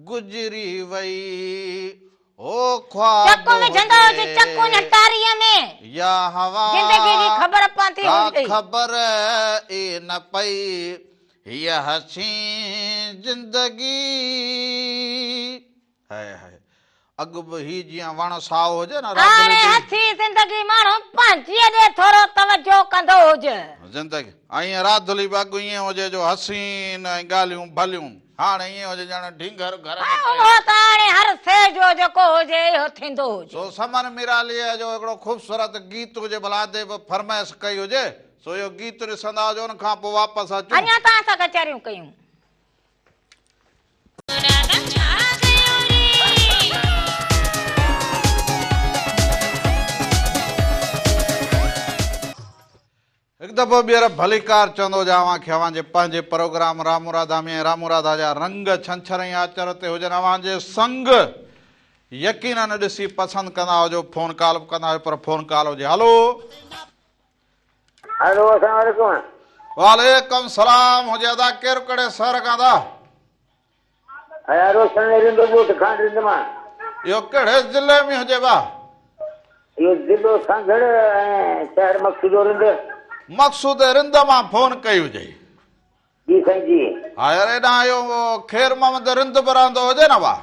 گذري وئي هو خواب چڪ وجهندو هجي چڪ ان ٽاريء ۾. يا هوا زندگي جي خبر پوندي ڪا هجي. خبر ئي نه پئي هيء حسين زندگي. هاء هاء اڳ به هي جيئن وڻ سائو هجي نه هاڻي رابري جي. حسين زندگي ماڻهو پنهنجيء ڏي ٿورو توجهه ڪندو هجي. زندگي ائين راڌلي به اڳ ائين هجي جو حسين ۽ ڳالهيون ڀليون. هاڻ ائين هجي ڄڻ ڍينگهر گهر ۾ پيل. اهو ته هاڻي هر شيء جو جيڪو هجي اهو ٿيندو هجي. سو سمن ميراليء جو هڪڙو خوبصورت گيت هجي ڀلا ادي به فرمائش ڪئي هجي سو اهو گيت ڏسندا هجو ان کان پوء واپس اچون. اڃا توهان سان ڪچهريون ڪيون. هڪ دفعو ٻيهر ڀليڪار چوندو هجان اوهان کي اوهان جي پنهنجي پروگرام رامو راڌا ۾ ۽ رامو راڌا جا رنگ ڇنڇر ۽ آچر تي هجن اوهان جي سنگ يقينن ڏسي پسند ڪندا هجو فون ڪال به ڪندا هجو پر فون ڪال هجي هلو. هلو اسلام عليڪم. وعليڪم سلام هجي ادا ڪير ڪهڙي شهر کان ادا. ايا روشن رند ڳوٺ کان رند مان. اهو ڪهڙي ضلعي ۾ هجي ڀا. اهو ضلعو سانگهڙ ۽ شهر مقصودو رند. مقصود رند مان فون ڪئي هجي. جي سائين جي. ها يار هيڏانهن اهو خير محمد رند به رهندو هجي نه وا.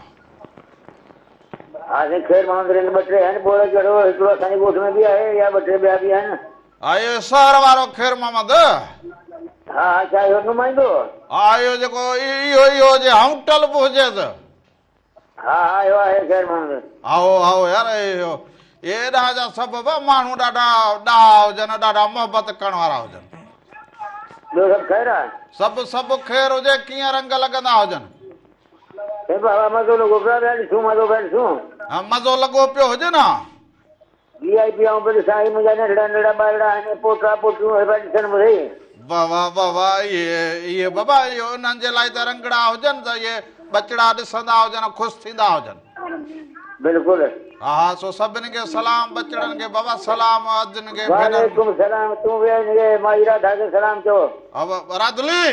ها سائين خير محمد رند ٻه ٽي آهن ٻوڙ جهڙو هڪڙو اسان جي ڳوٺ ۾ به آهي يا ٻه ٽي ٻيا به آهن. ها اهو شهر وارو خير محمد. ها ها ڇا اهو نمائندو. ها اهو جيڪو اهو اهو هجي هائونٽل به هجيس. ها ها اهو آهي خير محمد. هائو هائو يار اهو هيڏانهن جا سڀ به ماڻهو ڏاڍا ڏاها هجن ڏاڍا محبت ڪرڻ وارا هجن. ٻيو سڀ خير آهي. سڀ سڀ خير هجي ڪيئن رنگ لڳندا هجن. سائين بابا مزو لڳو پيو آهي پيا ڏسون مزو پيا ڏسون. ها مزو لڳو پيو هجي نه. وي آء پي آئون پيو ڏسان هي منهنجا ننڍڙا ننڍڙا ٻارڙا آهن پوٽا پوٽيون اهي پيا ڏسن مون کي. واه واه واه واه اهي اهي بابا اهو انهن جي لاء ته رنگڙا هجن ته اهي ٻچڙا ڏسندا هجن خوش ٿيندا هجن. بلڪل. ها ها سو سڀني کي سلام ٻچڙن کي بابا سلام ادين کي ڀينرن وعليڪم سلام تون به هن کي مائي راڌا کي سلام چئو. ها راڌلي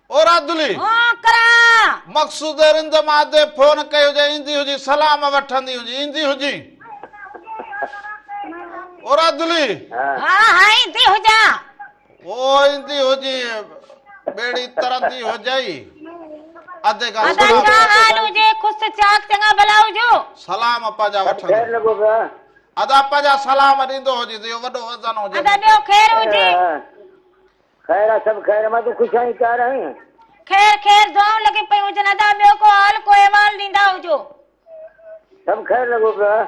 او راڌلي. هون ڪران. مقصود رند مان ادي فون ڪئي هجي ايندي هجي سلام وٺندي هجي ايندي هجي او راڌلي. ها ها ايندي هجان. او ايندي هجي ٻيڙي ترندي هجئي ادي کان ادا سلام. ڇا حال هجي خوش چاڪ چڱا ڀلا هجو. سلام پنهنجا سڀ وٺندي. خير لڳو پيو آهي. ادا پنهنجا سلام ڏيندو هجي ته اهو وڏو وزن هجي. ادا ٻيو خير هجي. خير آ سڀ خير مان تون خوش آهين تيار آهين. خير خير دعائون لڳيون پيون هجن ادا ٻيو ڪو حال ڪو احوال ڏيندا هجو. سڀ خير لڳو پيو آ.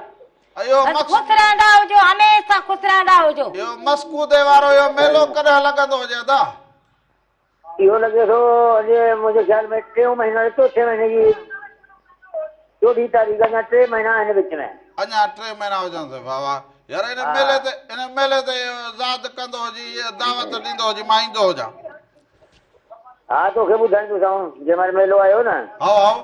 اهو بس مقص. خوش رهندا هجو هميشه خوش رهندا هجو. اهو مسڪودي وارو اهو ميلو ڪڏهن لڳندو هجي ادا. اهو لڳي ٿو اڄ منهنجي خيال ۾ ٽيون مهينو آهي چوٿين مهيني جي چوڏهين تاريخ اڃا ٽي مهينا آهن وچ ۾. اڃا ٽي مهينا هجنس واه واه يار ان ميلي تي ان ميلي تي زاد ڪندو هجي دعوت ڏيندو هجي مان ايندو هجان. ها توکي ٻڌائيندوسانو جنهن مهل ميلو آيو نه. هائو هائو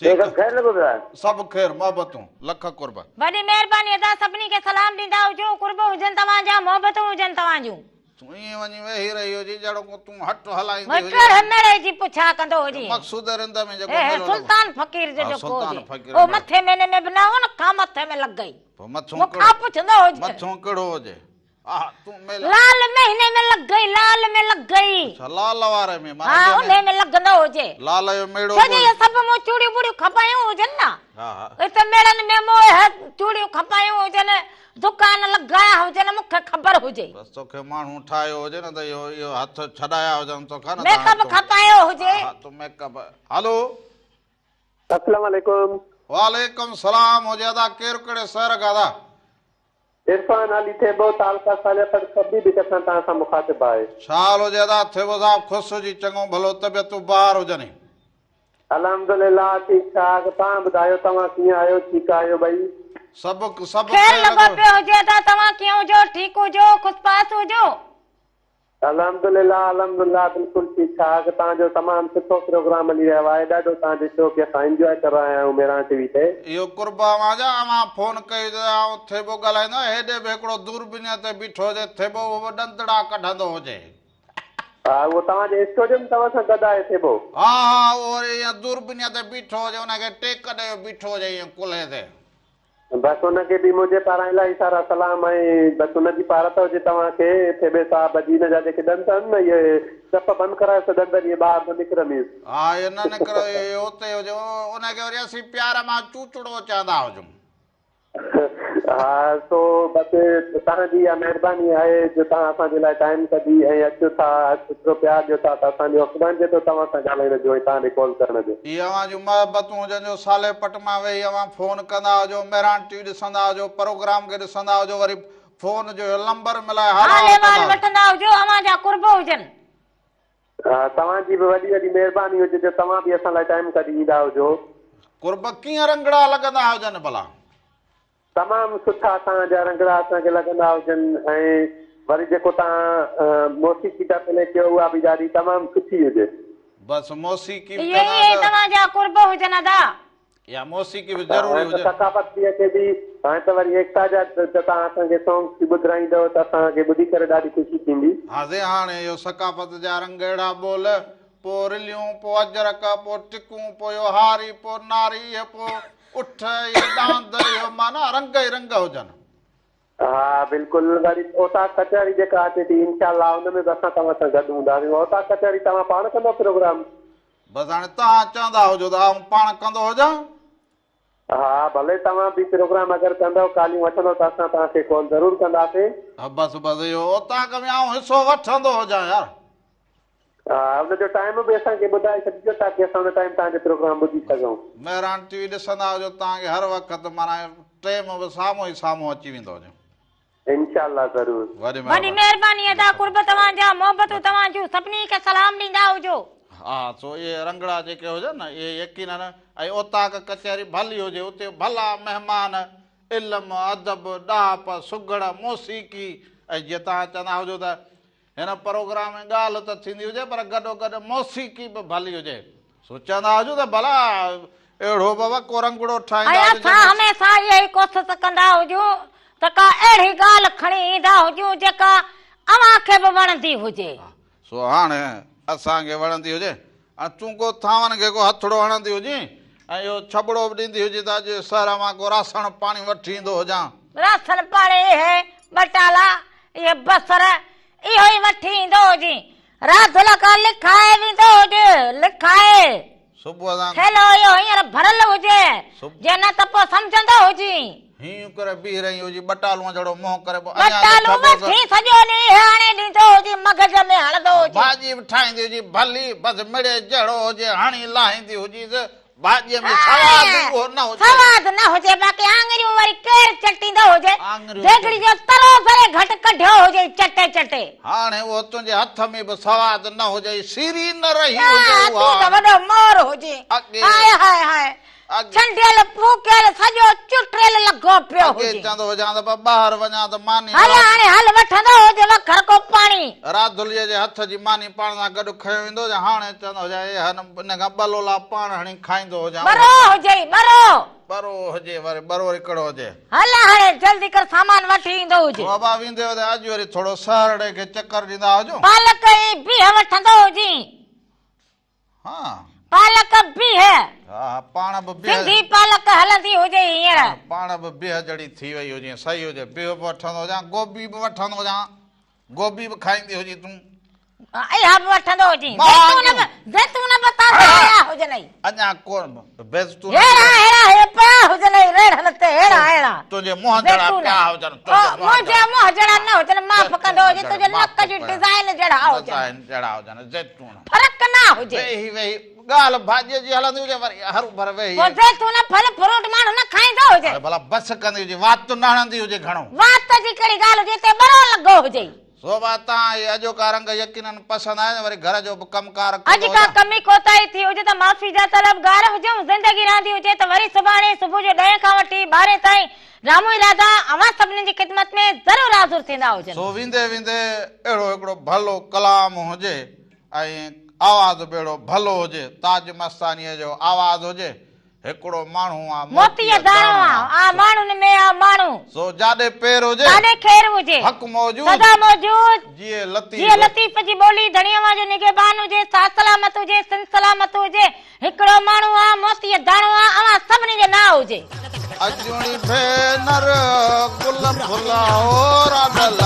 ٻيو ٺيڪ سڀ خير لڳو پيو آهي. سڀ خير محبتون لک قرب. وڏي مهرباني ادا سڀني کي سلام ڏيندا هجو قرب هجن توهان جا محبتون هجن توهان جون. تون ائين وڃي ويهي رهي هجين جهڙو ڪو تون هٽ هلائيندي مڙ هجين. ڪهڙي ميڙي جي پڇا ڪندو هجين. مقصود رند ۾ جيڪو هي هي ميلو لڳو. سلطان فقير جو ها جيڪو سلطان هجي فقير اهو ميڙو. مٿي مهيني ۾ به نه ان کان مٿي ۾ لڳئي. پوء مٿون مون ڪهڙو کان پڇندو هجي. مٿون ڪهڙو هجي. آها تون ميلا. لال مهيني ۾ لڳئي لال ۾ لڳئي. اڇا لال واري ۾ ها معنيٰ انهي جنهن ۾ لڳندو هجي. لال جو ميڙو ڇو جو به اهي سڀ مون چوڙيون ٻوڙيون کپايون هجن نه. ها ها. اتي ميڙن ۾ مون اهي چوڙيون کپايون هجن دڪان لڳايا هجن مون کي خبر هجي. بس توکي ماڻهو ٺاهيو هجي نه ته اهو اهو هٿ ڇڏايا هجن توکان نه ته ميڪ هاڻي اپ تون کپايو هجي. ها تون ميڪ اپ هلو. اسلام عليڪم. وعليڪم سلام هجي ادا ڪير ڪهڙي شهر کان ادا. عرفان علي ٿيٻو تعلقه صالح پڙ سبي به ڪٿان توهان سان مخاطب آهي. ڇا حال هجي ادا ٿيٻو صاحب خوش هجي چڱو ڀلو طبيعتون بهار هجني. الحمدلله ٺيڪ ٺاڪ توهان ٻڌايو توهان ڪيئن آهيو ٺيڪ آهيو ٻئي. سڀ سڀ خير خير لڳو لڳو. پيو هجي ادا توهان ڪيئن هجو ٺيڪ هجو خوش باش هجو. الحمدلله الحمدلله بلڪل ٺيڪ ٺاڪ توهان جو تمام سٺو پروگرام هلي رهيو آهي ڏاڍو توهان جي شو کي اسان انجواء ڪري رهيا آهيون مهراڻ ٽي وي تي. اهو قرب اوهان جا اوهان فون ڪئي ته آئون ٿيٻو ڳالهائيندو آهيان هيڏي به هڪڙو دوربينيء تي بيٺو هجي ٿيٻو اهو به ڏندڙا ڪڍندو هجي. ها اهو توهان جي اسٽوڊيو ۾ توهان سان گڏ آهي ٿيٻو. ها ها اهو وري ائين دوربينيء تي بيٺو هجي ان کي ٽيڪ ڏيو بيٺو هجي ائين ڪلهي تي. بس ان کي به منهنجي پاران الاهي سارا سلام ۽ بس ان جي پارت هجي توهان کي ٿيٻي صاحب جي ان جا جيڪي ڏند آهن نه اهي چپ بند ڪرايوس ته ڏند اهي ٻاهر نه نڪرنديس. ها اهي نه نڪر اهي اتي هجي ان کي وري اسين پيار مان چوچڙو چوندا هجون. ها سو بس توهان جي اها مهرباني آهي جو توهان اسان جي لاء ٽائيم ڪڍي ۽ اچو ٿا ايترو پيار ڏيو ٿا ته اسان جو حق بڻجي ٿو توهان سان ڳالهائڻ جو ۽ توهان ڏي ڪال ڪرڻ جو. اهي اوهان جون محبتون هجن جو صالح پٽ مان ويهي اوهان فون ڪندا هجو مهراڻ ٽي وي ڏسندا هجو پروگرام کي ڏسندا هجو وري فون جو اهو لمبر ملائي حال حال احوال احوال ڪندا هجو. وٺندا هجو اوهان جا قرب هجن. ها توهان جي به وڏي وڏي مهرباني هجي جو توهان به اسان لاء ٽائيم ڪڍي ايندا هجو. قرب ڪيئن رنگڙا لڳندا هجن ڀلا. تمام سٺا توهان جا رنگڙا اسان کي لڳندا هجن ۽ وري جيڪو توهان موسيقي ٿا پلي ڪيو اها به ڏاڍي تمام سٺي هجي. بس موسيقي به اهي اهي توهان جا قرب هجن ادا. اها موسيقي به ضروري هاڻي ته هجي. ثقافت به اچي ٿي هاڻي ته وري ايڪتا جا توهان اسان کي سونگس به ٻڌرائيندؤ ته اسان کي ٻڌي ڪري ڏاڍي خوشي ٿيندي. ها سائين هاڻي اهو ثقافت جا رنگ اهڙا ٻول پوء رليون پوء اجرڪ پوء ٽڪون پوء اهو هاري پوء ناري اهي پوء اٺ اهي ڏاند اهو معنيٰ رنگ ئي رنگ هجن. ها بلڪل وري اوطاق ڪچهري جيڪا اچي ٿي انشاء الله ان ۾ به اسان توهان سان گڏ هونداسين اوطاق ڪچهري توهان پاڻ ڪندؤ پروگرام؟ بس هاڻي توهان چوندا هجو ته آئون پاڻ ڪندو هجان. ها ڀلي توهان به پروگرام اگر ڪندؤ ڪاليون وٺندؤ ته اسان توهان کي ڪال ضرور ڪنداسين. ها بس بس اهو اوطاق ۾ آئون حصو وٺندو هجان يار. ها ان جو ٽائيم به اسان کي ٻڌائي ڇڏجو تاڪي اسان ان ٽائيم توهان جو پروگرام ٻڌي سگهون. مهراڻ ٽي وي ڏسندا هجو توهان کي هر وقت معنيٰ ٽيم به سامهون ئي سامهون اچي ويندو هجي. انشاء الله ضرور. وڏي وڏي مهرباني. مهرباني ادا قرب توهان جا محبتون توهان جون سڀني کي سلام ڏيندا هجو. ها سو اهي رنگڙا جيڪي هجن نه اهي يقينن ۽ اوطاق ڪچهري ڀلي هجي اتي ڀلا مهمان علم ادب ڏاهپ سگهڙ موسيقي ۽ جيئن توهان چوندا هجو ته هن پروگرام ۾ ڳالهه ته ٿيندي هجي پر گڏوگڏ موسيقي به ڀلي هجي. سوچيندا هجون ته ڀلا اهڙو به وڪو رنگڙو ۽ ٺاهيندا هجون اسان جنهن ۾. هميشه اها ئي ڪوشش ڪندا هجون ته ڪا اهڙي ڳالهه کڻي ايندا هجون جيڪا اوهان کي به وڻندي هجي. سو هاڻ اسان کي وڻندي هجي ۽ تون ڪو ٿانون کي ڪو هٿڙو هڻندي هجين ۽ اهو ڇٻڙو به ڏيندي هجين ته اڄ شهر مان ڪو راسڻ پاڻي وٺي ايندو هجان. راسڻ پاڻي اهي ٻٽالا، اهي بصر، اهو ئي وٺي ايندو هجين. راڌل کان لکائي ويندو هج، لکائي. صبح سان. ٿيلهو اهو هينئر ڀريل هجي، جي نه ته پوء سمجهندو هجين. هينئن ڪري بيهي رهي هجي، ٻٽالونء جهڙو منهن ڪري پوء اڃا ته ٻٽالون ڇٻو وٺي سڄو ڏينهن اهي آڻي ڏيندو هجي، مغز ۾ هڻندو هجي. ڀاڄي به ٺاهيندي هجي، ڀلي بس مڙئي جهڙو هجي، هڻي لاهيندي هجيس، ڀاڄيء ۾ سواد ئي اهو نه هجي. سواد نه هجي، باقي آڱريون وري ڪير چٽيندو هجي، آڱريون ديڳڙي جو ترو ذري گهٽ ڪڍيو هجي چٽي چٽي. هاڻي اهو تنهنجي هٿ ۾ به سواد نه هجي، سري نه رهي هجي آه، اها. تون ته وڏو مور هجين. اڳي. High high high. اڳي. ڇنڊيل ڦوڪيل سڄو چٽريل لڳو پيو اڳي هجين. چوندو هجان ته ٻاهر وڃان ته ماني هل هاڻي هل وٺندو هج وکر ڪو پاڻي. راڌليء جي هٿ جي ماني پاڻ سان گڏ کنيو ايندو هجان. هاڻي چوندو هجان اي هن ان کان ٻه لولا پاڻ هڻي کائيندو هجان. ٻرو هجئي ٻرو. ٻرو هجي وري ٻرو وري ڪهڙو هجي. هل هاڻي جلدي ڪر سامان وٺي ايندو هج. بابا ويندي ويندي اڄ وري ٿورو سهرڙي کي چڪر ڏيندا هجون. پالڪ ۽ بيهه وٺندو هجين. ها. پالڪ بيهه. ها پاڻ به بيهه. سنڌي پالڪ هلندي هجي هينئر. پاڻ به بيهه جهڙي ٿي وئي هجين صحيح هجي بيهه به وٺندو هجان گوبي به وٺندو هجان گوبي به کائيندي هجين تون. اها به وٺندو هجين زيتون به زيتون به تازا آيا هجنئي. اڃا ڪون زيتون ههڙا ههڙا هي پيا هجنئي ريڙهن تي ههڙا ههڙا. تنهنجي منهن جهڙا پيا هجن منهنجي منهن جهڙا نه هجن معاف ڪندو هجين تنهنجي نڪ جي ڊزائين جهڙا هجن. ڊزائين جهڙا هجن زيتون. فرق نه هجي. ويهي ويهي ڳالهه ڀاڄيء جي هلندي هجي وري هروڀر ويهي. پوء زيتون ڦل فروٽ ماڻهو نه کائيندو هجي. اڙي ڀلا بس ڪندي هجي وات نه هڻندي هجي گهڻو. وات جي ڪهڙي ڳالهه هجي هتي ٻرو لڳو هجئي. سو به تان هي اڄوڪا رنگ يقينن پسند آيا وري گهر جو به ڪم ڪار اڄ ڪندو ڪا هجان. ڪمي ڪوتاهي ٿي هجي ته معافي جا طلبگار هجون. زندگي رهندي هجي ته وري سڀاڻي صبح جو ڏهين کان وٺي ٻارهين تائين رامو ۽ راڌا اوهان سڀني جي خدمت ۾ ضرور حاضر ٿيندا هجن. سو ويندي ويندي اهڙو هڪڙو ڀلو ڪلام هجي ۽ آواز به اهڙو ڀلو هجي، تاج مستانيء جو آواز هجي، هڪڙو ماڻهو آ موتيء داڻو آ، آ ماڻهن ۾ آ ماڻهو. سو جاڏي پير هجي، تاڏي خير هجي، حق موجود، سدا موجود. جيئي لطيف. جيئي لطيف جي ٻولي، ڌڻي اوهان جو نگهبان هجي، ساٿ سلامت هجي، سنڌ سلامت هجي، هڪڙو ماڻهو آ، موتيء داڻو آ، اوهان سڀني جو نانء هجي. اجوڻي ڀينر گل ڦلاهو راڌل